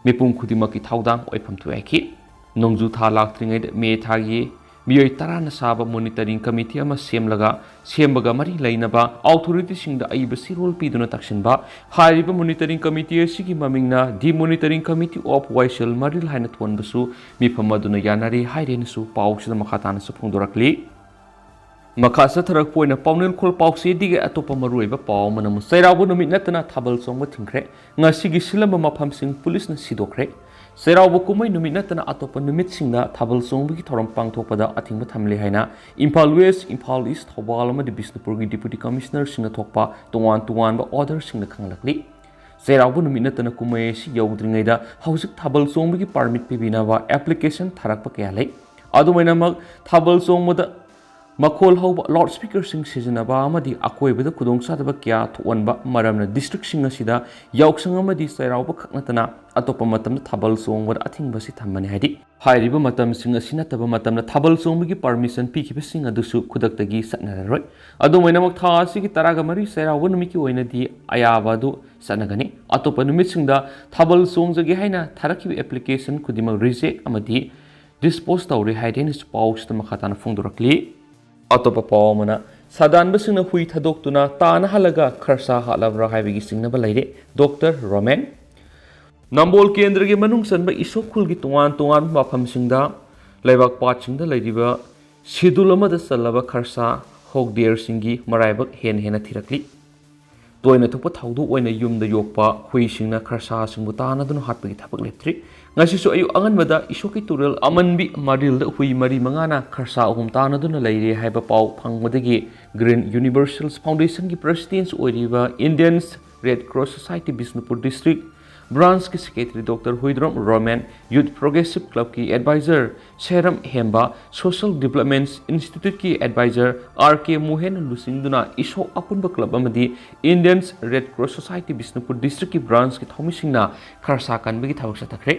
ꯃꯤꯄꯨꯝ ꯈꯨꯗꯤꯡꯃꯛꯀꯤ ꯊꯧꯗꯥꯡ ꯑꯣꯏꯐꯝ ꯊꯣꯛꯏ ꯍꯥꯏꯈꯤ꯫ ꯅꯣꯡꯖꯨ ꯊꯥ ꯂꯥꯛꯇ꯭ꯔꯤꯉꯩꯗ ꯃꯦ ꯊꯥꯒꯤ ꯃꯤꯑꯣꯏ ꯇꯔꯥꯅ ꯁꯥꯕ ꯃꯣꯅꯤꯇꯔꯤꯡ ꯀꯃꯤꯇꯤ ꯑꯃ ꯁꯦꯝꯂꯒ, ꯁꯦꯝꯕꯒ ꯃꯔꯤ ꯂꯩꯅꯕ ꯑꯣꯊꯣꯔꯤꯇꯤꯁꯤꯡꯗ ꯑꯏꯕ ꯆꯦꯔꯣꯜ ꯄꯤꯗꯨꯅ ꯇꯛꯁꯤꯟꯕ, ꯍꯥꯏꯔꯤꯕ ꯃꯣꯅꯤꯇꯔꯤꯡ ꯀꯃꯤꯇꯤ ꯑꯁꯤꯒꯤ ꯃꯃꯤꯡꯅ Demonitoring Committee of ꯋꯥꯏꯁꯦꯜ ꯃꯔꯤꯜ ꯍꯥꯏꯅ ꯊꯣꯟꯕꯁꯨ ꯃꯤꯐꯝ ꯑꯗꯨꯅ ꯌꯥꯅꯔꯦ ꯍꯥꯏꯔꯦꯅꯁꯨ ꯄꯥꯎꯁꯤꯗ ꯃꯈꯥ ꯇꯥꯅꯁꯨ ꯐꯣꯡꯗꯣꯔꯛꯂꯤ꯫ ꯃꯈꯥ ꯆꯠꯊꯔꯛꯄ ꯑꯣꯏꯅ ꯄꯥꯎꯅꯦꯜꯈꯣꯜ ꯄꯥꯎꯆꯦꯗꯒꯤ ꯑꯇꯣꯞꯄ ꯃꯔꯨꯑꯣꯏꯕ ꯄꯥꯎ ꯑꯃꯅ ꯑꯃꯨꯛ ꯆꯩꯔꯥꯎꯕ ꯅꯨꯃꯤꯠ ꯅꯠꯇꯅ ꯊꯥꯕꯜ ꯆꯣꯡꯕ ꯊꯤꯡꯈ꯭ꯔꯦ꯫ ꯉꯁꯤꯒꯤ ꯁꯤꯜꯂꯝꯕ ꯃꯐꯝꯁꯤꯡ ꯄꯨꯂꯤꯁꯅ ꯁꯤꯗꯣꯛꯈ꯭ꯔꯦ꯫ ꯆꯩꯔꯥꯎꯕ ꯀꯨꯝꯍꯩ ꯅꯨꯃꯤꯠ ꯅꯠꯇꯅ ꯑꯇꯣꯞꯄ ꯅꯨꯃꯤꯠꯁꯤꯡꯗ ꯊꯥꯕꯜ ꯆꯣꯡꯕꯒꯤ ꯊꯧꯔꯝ ꯄꯥꯡꯊꯣꯛꯄꯗ ꯑꯊꯤꯡꯕ ꯊꯝꯂꯦ ꯍꯥꯏꯅ ꯏꯝꯐꯥꯜ ꯋꯦꯁ, ꯏꯝꯐꯥꯜ ꯏꯁ, ꯊꯧꯕꯥꯜ ꯑꯃꯗꯤ ꯕꯤꯁꯅꯨꯄꯨꯔꯒꯤ ꯗꯤꯄꯨꯇꯤ ꯀꯃꯤꯁꯅꯔꯁꯤꯡꯅ ꯊꯣꯛꯄ ꯇꯣꯉꯥꯟ ꯇꯣꯉꯥꯟꯕ ꯑꯣꯔꯗꯔꯁꯤꯡꯗ ꯈꯪꯍꯜꯂꯛꯂꯤ꯫ ꯆꯩꯔꯥꯎꯕ ꯅꯨꯃꯤꯠ ꯅꯠꯇꯅ ꯀꯨꯝꯍꯩ ꯑꯁꯤ ꯌꯧꯗ꯭ꯔꯤꯉꯩꯗ ꯍꯧꯖꯤꯛ ꯊꯥꯕꯜ ꯆꯣꯡꯕꯒꯤ ꯄꯥꯔꯃꯤꯠ ꯄꯤꯕꯤꯅꯕ ꯑꯦꯄ꯭ꯂꯤꯀꯦꯁꯟ ꯊꯥꯔꯛꯄ ꯀꯌꯥ ꯂꯩ꯫ ꯑꯗꯨꯃꯥꯏꯅꯃꯛ ꯊꯥꯕꯜ ꯆꯣꯡꯕꯗ ꯃꯈꯣꯜ ꯍꯧꯕ ꯂꯥꯎꯠ ꯁ꯭ꯄꯤꯀꯔꯁꯤꯡ ꯁꯤꯖꯤꯟꯅꯕ ꯑꯃꯗꯤ ꯑꯀꯣꯏꯕꯗ ꯈꯨꯗꯣꯡꯆꯥꯗꯕ ꯀꯌꯥ ꯊꯣꯛꯍꯟꯕ ꯃꯔꯝꯅ ꯗꯤꯁꯇ꯭ꯔꯤꯛꯁꯤꯡ ꯑꯁꯤꯗ ꯌꯥꯎꯁꯪ ꯑꯃꯗꯤ ꯆꯩꯔꯥꯎꯕ ꯈꯛ ꯅꯠꯇꯅ ꯑꯇꯣꯞꯄ ꯃꯇꯝꯗ ꯊꯥꯕꯜ ꯆꯣꯡꯕꯗ ꯑꯊꯤꯡꯕ ꯑꯁꯤ ꯊꯝꯕꯅꯤ ꯍꯥꯏꯗꯤ ꯍꯥꯏꯔꯤꯕ ꯃꯇꯝꯁꯤꯡ ꯑꯁꯤ ꯅꯠꯇꯕ ꯃꯇꯝꯗ ꯊꯥꯕꯜ ꯆꯣꯡꯕꯒꯤ ꯄꯥꯔꯃꯤꯁꯟ ꯄꯤꯈꯤꯕꯁꯤꯡ ꯑꯗꯨꯁꯨ ꯈꯨꯗꯛꯇꯒꯤ ꯆꯠꯅꯔꯔꯣꯏ꯫ ꯑꯗꯨꯝ ꯑꯣꯏꯅꯃꯛ, ꯊꯥ ꯑꯁꯤꯒꯤ ꯇꯔꯥꯒ ꯃꯔꯤ ꯆꯩꯔꯥꯎꯕ ꯅꯨꯃꯤꯠꯀꯤ ꯑꯣꯏꯅꯗꯤ ꯑꯌꯥꯕ ꯑꯗꯨ ꯆꯠꯅꯒꯅꯤ꯫ ꯑꯇꯣꯞꯄ ꯅꯨꯃꯤꯠꯁꯤꯡꯗ ꯊꯥꯕꯜ ꯆꯣꯡꯖꯒꯦ ꯍꯥꯏꯅ ꯊꯥꯔꯛꯈꯤꯕ ꯑꯦꯄ꯭ꯂꯤꯀꯦꯁꯟ ꯈꯨꯗꯤꯡꯃꯛ ꯔꯤꯖꯦꯛ ꯑꯃꯗꯤ ꯗꯤꯁꯄꯣꯖ ꯇꯧꯔꯦ ꯍꯥꯏꯗꯦꯅꯁꯨ ꯄꯥꯎꯁꯤꯗ ꯃꯈꯥ ꯇꯥꯅ ꯐꯣꯡꯗꯣꯔꯛꯂꯤ꯫ ꯑꯇꯣꯞꯄ ꯄꯥꯎ ꯑꯃꯅ, ꯁꯥꯗꯥꯟꯕꯁꯤꯡꯅ ꯍꯨꯏ ꯊꯥꯗꯣꯛꯇꯨꯅ ꯇꯥꯅꯍꯜꯂꯒ ꯈꯔꯁꯥ ꯍꯥꯠꯂꯕ꯭ꯔꯥ ꯍꯥꯏꯕꯒꯤ ꯆꯤꯡꯅꯕ ꯂꯩꯔꯦ꯫ Doctor Roman. ꯅꯝꯕꯣꯜ ꯀꯦꯟꯗ꯭ꯔꯒꯤ ꯃꯅꯨꯡ ꯆꯟꯕ ꯏꯁꯣꯛ ꯈꯨꯜꯒꯤ ꯇꯣꯉꯥꯟ ꯇꯣꯉꯥꯟꯕ ꯃꯐꯝꯁꯤꯡꯗ ꯂꯩꯕꯥꯛ ꯄꯥꯠꯁꯤꯡꯗ ꯂꯩꯔꯤꯕ ꯁꯦꯗꯨꯜ ꯑꯃꯗ ꯆꯜꯂꯕ ꯈꯔꯁꯥ ꯍꯣꯛ ꯗꯤꯌꯔꯁꯤꯡꯒꯤ ꯃꯔꯥꯏꯕꯛ ꯍꯦꯟꯅ ꯍꯦꯟꯅ ꯊꯤꯔꯛꯂꯤ꯫ ꯇꯣꯏꯅ ꯊꯣꯛꯄ ꯊꯧꯗꯣꯛ ꯑꯣꯏꯅ ꯌꯨꯝꯗ ꯌꯣꯛꯄ ꯍꯨꯏꯁꯤꯡꯅ ꯈꯔꯁꯥꯁꯤꯡꯕꯨ ꯇꯥꯟꯅꯗꯨꯅ ꯍꯥꯠꯄꯒꯤ ꯊꯕꯛ ꯂꯦꯞꯇ꯭ꯔꯤ꯫ ꯉꯁꯤꯁꯨ ꯑꯌꯨꯛ ꯑꯉꯟꯕꯗ ꯏꯁꯣꯛꯀꯤ ꯇꯨꯔꯦꯜ ꯑꯃꯟꯕꯤ ꯃꯔꯤꯜꯗ ꯍꯨꯏ ꯃꯔꯤ ꯃꯉꯥꯅ ꯈꯔꯁꯥ ꯑꯍꯨꯝ ꯇꯥꯟꯅꯗꯨꯅ ꯂꯩꯔꯦ ꯍꯥꯏꯕ ꯄꯥꯎ ꯐꯪꯕꯗꯒꯤ Green Universals Foundationꯒꯤ ꯄ꯭ꯔꯦꯁꯤꯗꯦꯟꯁ ꯑꯣꯏꯔꯤꯕ Indians Red Cross Society Bishnupur district ꯕ꯭ꯔꯥꯟꯁꯀꯤ secretary doctor Huidrom Romen, youth progressive ꯀ꯭ꯂꯕꯀꯤ adviser Seram Hemba, social development ꯏꯟꯁꯇꯤꯇ꯭ꯌꯨꯠꯀꯤ ꯑꯦꯗꯚꯥꯏꯖꯔ ꯑꯥꯔ ꯀꯦ ꯃꯣꯍꯦꯟꯅ ꯂꯨꯆꯤꯡꯗꯨꯅ ꯏꯁꯣꯛ ꯑꯄꯨꯟꯕ ꯀ꯭ꯂꯕ ꯑꯃꯗꯤ Indians Red Cross Society Bishnupur ꯗꯤꯁꯇ꯭ꯔꯤꯛꯀꯤ ꯕ꯭ꯔꯥꯟꯁꯀꯤ ꯊꯧꯃꯤꯁꯤꯡꯅ ꯈꯔꯁꯥ ꯀꯟꯕꯒꯤ ꯊꯕꯛ ꯆꯠꯊꯈ꯭ꯔꯦ꯫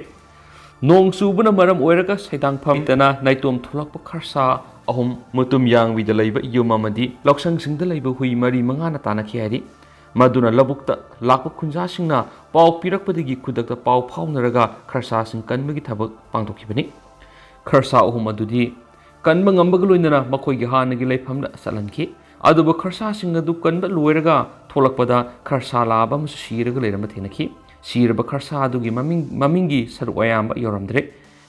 ꯅꯣꯡ ꯆꯨꯕꯅ ꯃꯔꯝ ꯑꯣꯏꯔꯒ ꯁꯩꯗꯥꯡꯐꯝ ꯂꯩꯇꯅ ꯅꯥꯏꯇꯣꯝ ꯊꯣꯛꯂꯛꯄ ꯈꯔꯁꯥ ꯑꯍꯨꯝ ꯃꯨꯇꯨꯝ ꯌꯥꯡꯕꯤꯗ ꯂꯩꯕ ꯌꯨꯝ ꯑꯃꯗꯤ ꯂꯧꯁꯪꯁꯤꯡꯗ ꯂꯩꯕ ꯍꯨꯏ ꯃꯔꯤ ꯃꯉꯥꯅ ꯇꯥꯟꯅꯈꯤ ꯍꯥꯏꯔꯤ꯫ ꯃꯗꯨꯅ ꯂꯧꯕꯨꯛꯇ ꯂꯥꯛꯄ ꯈꯨꯟꯖꯥꯁꯤꯡꯅ ꯄꯥꯎ ꯄꯤꯔꯛꯄꯗꯒꯤ ꯈꯨꯗꯛꯇ ꯄꯥꯎ ꯐꯥꯎꯅꯔꯒ ꯈꯔꯁꯥꯁꯤꯡ ꯀꯟꯕꯒꯤ ꯊꯕꯛ ꯄꯥꯡꯊꯣꯛꯈꯤꯕꯅꯤ꯫ ꯈꯔꯁꯥ ꯑꯍꯨꯝ ꯑꯗꯨꯗꯤ ꯀꯟꯕ ꯉꯝꯕꯒ ꯂꯣꯏꯅꯅ ꯃꯈꯣꯏꯒꯤ ꯍꯥꯟꯅꯒꯤ ꯂꯩꯐꯝꯗ ꯆꯠꯍꯟꯈꯤ꯫ ꯑꯗꯨꯕꯨ ꯈꯔꯁꯥꯁꯤꯡ ꯑꯗꯨ ꯀꯟꯕ ꯂꯣꯏꯔꯒ ꯊꯣꯛꯂꯛꯄꯗ ꯈꯔꯁꯥ ꯂꯥꯕ ꯑꯃꯁꯨ ꯁꯤꯔꯒ ꯂꯩꯔꯝꯕ ꯊꯦꯡꯅꯈꯤ꯫ ꯁꯤꯔꯕ ꯈꯔꯁꯥ ꯑꯗꯨꯒꯤ ꯃꯃꯤꯡ, ꯃꯃꯤꯡꯒꯤ ꯁꯔꯨꯛ ꯑꯌꯥꯝꯕ ꯌꯧꯔꯝꯗ꯭ꯔꯦ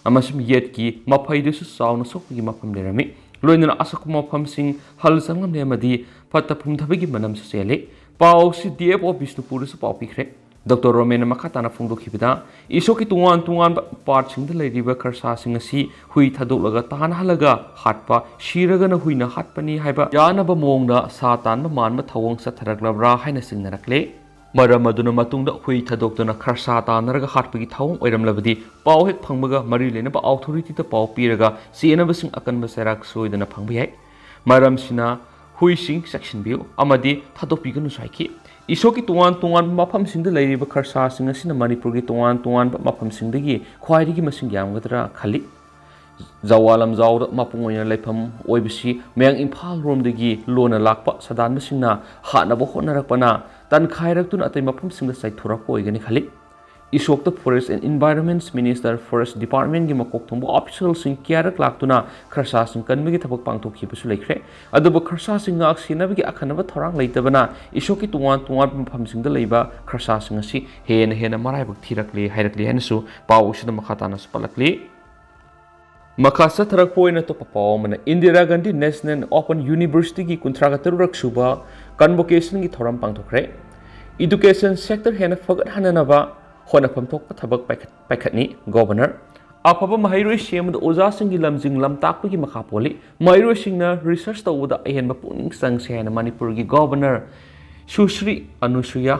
ꯑꯃꯁꯨꯡ ꯌꯦꯠꯀꯤ ꯃꯐꯩꯗꯁꯨ ꯆꯥꯎꯅ ꯁꯣꯛꯄꯒꯤ ꯃꯐꯝ ꯂꯩꯔꯝꯃꯤ꯫ ꯂꯣꯏꯅꯅ ꯑꯁꯣꯛꯄ ꯃꯐꯝꯁꯤꯡ ꯍꯜ ꯆꯪꯂꯝꯂꯦ ꯑꯃꯗꯤ ꯐꯠꯇ ꯄꯨꯝꯊꯕꯒꯤ ꯃꯅꯝꯁꯨ ꯆꯦꯜꯂꯤ꯫ ꯄꯥꯎ ꯑꯁꯤ ꯗꯤ ꯑꯦꯐ ꯑꯣ ꯕꯤꯁꯅꯨꯄꯨꯔꯗꯁꯨ ꯄꯥꯎ ꯄꯤꯈ꯭ꯔꯦ꯫ ꯗꯣꯛꯇꯔ ꯔꯣꯃꯦꯟꯅ ꯃꯈꯥ ꯇꯥꯅ ꯐꯣꯡꯗꯣꯛꯈꯤꯕꯗ, ꯏꯁꯣꯛꯀꯤ ꯇꯣꯉꯥꯟ ꯇꯣꯉꯥꯟꯕ ꯄꯥꯔꯠꯁꯤꯡꯗ ꯂꯩꯔꯤꯕ ꯈꯔꯁꯥꯁꯤꯡ ꯑꯁꯤ ꯍꯨꯏ ꯊꯥꯗꯣꯛꯂꯒ ꯇꯥꯟꯅꯍꯜꯂꯒ ꯍꯥꯠꯄ, ꯁꯤꯔꯒꯅ ꯍꯨꯏꯅ ꯍꯥꯠꯄꯅꯤ ꯍꯥꯏꯕ ꯌꯥꯅꯕ ꯃꯑꯣꯡꯗ ꯁꯥ ꯇꯥꯟꯕ ꯃꯥꯟꯕ ꯊꯧꯑꯣꯡ ꯆꯠꯊꯔꯛꯂꯕ꯭ꯔꯥ ꯍꯥꯏꯅ ꯆꯤꯡꯅꯔꯛꯂꯦ꯫ ꯃꯔꯝ ꯑꯗꯨꯅ ꯃꯇꯨꯡꯗ ꯍꯨꯏ ꯊꯥꯗꯣꯛꯇꯨꯅ ꯈꯔꯁꯥ ꯇꯥꯟꯅꯔꯒ ꯍꯥꯠꯄꯒꯤ ꯊꯧꯑꯣꯡ ꯑꯣꯏꯔꯝꯂꯕꯗꯤ ꯄꯥꯎ ꯍꯦꯛ ꯐꯪꯕꯒ ꯃꯔꯤ ꯂꯩꯅꯕ ꯑꯣꯊꯣꯔꯤꯇꯤꯗ ꯄꯥꯎ ꯄꯤꯔꯒ ꯆꯦꯟꯅꯕꯁꯤꯡ ꯑꯀꯟꯕ ꯆꯩꯔꯥꯛ ꯁꯣꯏꯗꯅ ꯐꯪꯕ ꯌꯥꯏ꯫ ꯃꯔꯝꯁꯤꯅ ꯍꯨꯏꯁꯤꯡ ꯆꯦꯛꯁꯤꯟꯕꯤꯌꯨ ꯑꯃꯗꯤ ꯊꯥꯗꯣꯛꯄꯤꯒꯅꯨꯁꯨ ꯍꯥꯏꯈꯤ꯫ ꯏꯁꯣꯛꯀꯤ ꯇꯣꯉꯥꯟ ꯇꯣꯉꯥꯟꯕ ꯃꯐꯝꯁꯤꯡꯗ ꯂꯩꯔꯤꯕ ꯈꯔꯁꯥꯁꯤꯡ ꯑꯁꯤꯅ ꯃꯅꯤꯄꯨꯔꯒꯤ ꯇꯣꯉꯥꯟ ꯇꯣꯉꯥꯟꯕ ꯃꯐꯝꯁꯤꯡꯗꯒꯤ ꯈ꯭ꯋꯥꯏꯗꯒꯤ ꯃꯁꯤꯡ ꯌꯥꯝꯒꯗ꯭ꯔꯥ ꯈꯜꯂꯤ꯫ ꯖꯋꯥ ꯂꯝꯖꯥꯎꯗ ꯃꯄꯨꯡ ꯑꯣꯏꯅ ꯂꯩꯐꯝ ꯑꯣꯏꯕꯁꯤ ꯃꯌꯥꯡ ꯏꯝꯐꯥꯜ ꯔꯣꯝꯗꯒꯤ ꯂꯣꯟꯅ ꯂꯥꯛꯄ ꯁꯥꯗꯥꯟꯕꯁꯤꯡꯅ ꯍꯥꯠꯅꯕ ꯍꯣꯠꯅꯔꯛꯄꯅ ꯇꯟꯈꯥꯏꯔꯛꯇꯨꯅ ꯑꯇꯩ ꯃꯐꯝꯁꯤꯡꯗ ꯆꯥꯏꯊꯣꯔꯛꯄ ꯑꯣꯏꯒꯅꯤ ꯈꯜꯂꯤ꯫ ꯏꯁꯣꯛꯇ Forest and Environment Minister, Forest Departmentꯀꯤ ꯃꯀꯣꯛ ꯊꯣꯡꯕ officialꯁꯤꯡ ꯀꯌꯥꯔꯛ ꯂꯥꯛꯇꯨꯅ ꯈꯔꯁꯥꯁꯤꯡ ꯀꯟꯕꯒꯤ ꯊꯕꯛ ꯄꯥꯡꯊꯣꯛꯈꯤꯕꯁꯨ ꯂꯩꯈ꯭ꯔꯦ꯫ ꯑꯗꯨꯕꯨ ꯈꯔꯁꯥꯁꯤꯡ ꯉꯥꯛ ꯁꯦꯟꯅꯕꯒꯤ ꯑꯈꯟꯅꯕ ꯊꯧꯔꯥꯡ ꯂꯩꯇꯕꯅ ꯏꯁꯣꯛꯀꯤ ꯇꯣꯉꯥꯟ ꯇꯣꯉꯥꯟꯕ ꯃꯐꯝꯁꯤꯡꯗ ꯂꯩꯕ ꯈꯔꯁꯥꯁꯤꯡ ꯑꯁꯤ ꯍꯦꯟꯅ ꯍꯦꯟꯅ ꯃꯔꯥꯏꯕꯛ ꯊꯤꯔꯛꯂꯦ ꯍꯥꯏꯔꯛꯂꯤ ꯍꯥꯏꯅꯁꯨ ꯄꯥꯎ ꯑꯁꯤꯗ ꯃꯈꯥ ꯇꯥꯅꯁꯨ ꯄꯜꯂꯛꯂꯤ꯫ ꯃꯈꯥ ꯆꯠꯊꯔꯛꯄ ꯑꯣꯏꯅ ꯑꯇꯣꯞꯄ ꯄꯥꯎ ꯑꯃꯅ, ꯏꯟꯗꯤꯔꯥ ꯒꯥꯟꯙꯤ National Open Universityꯒꯤ ꯀꯨꯟꯊ꯭ꯔꯥꯒ ꯇꯔꯨꯛ ꯁꯨꯕ Convocationꯒꯤ ꯊꯧꯔꯝ ꯄꯥꯡꯊꯣꯛꯈ꯭ꯔꯦ꯫ Education sector ꯍꯦꯟꯅ ꯐꯒꯠꯍꯟꯅꯅꯕ ꯍꯣꯠꯅꯐꯝ ꯊꯣꯛꯄ ꯊꯕꯛ ꯄꯥꯏꯈꯠ-, ꯄꯥꯏꯈꯠꯅꯤ꯫ Governor, ꯑꯐꯕ ꯃꯍꯩꯔꯣꯏ ꯁꯦꯝꯕꯗ ꯑꯣꯖꯥꯁꯤꯡꯒꯤ ꯂꯝꯖꯤꯡ ꯂꯝꯇꯥꯛꯄꯒꯤ ꯃꯈꯥ ꯄꯣꯜꯂꯤ꯫ ꯃꯍꯩꯔꯣꯏꯁꯤꯡꯅ research ꯇꯧꯕꯗ ꯑꯍꯦꯟꯕ ꯄꯨꯛꯅꯤꯡ ꯆꯪꯁꯤ ꯍꯥꯏꯅ ꯃꯅꯤꯄꯨꯔꯒꯤ Governor ꯁꯨꯁ꯭ꯔꯤ ꯑꯅꯨꯁꯨꯌꯥ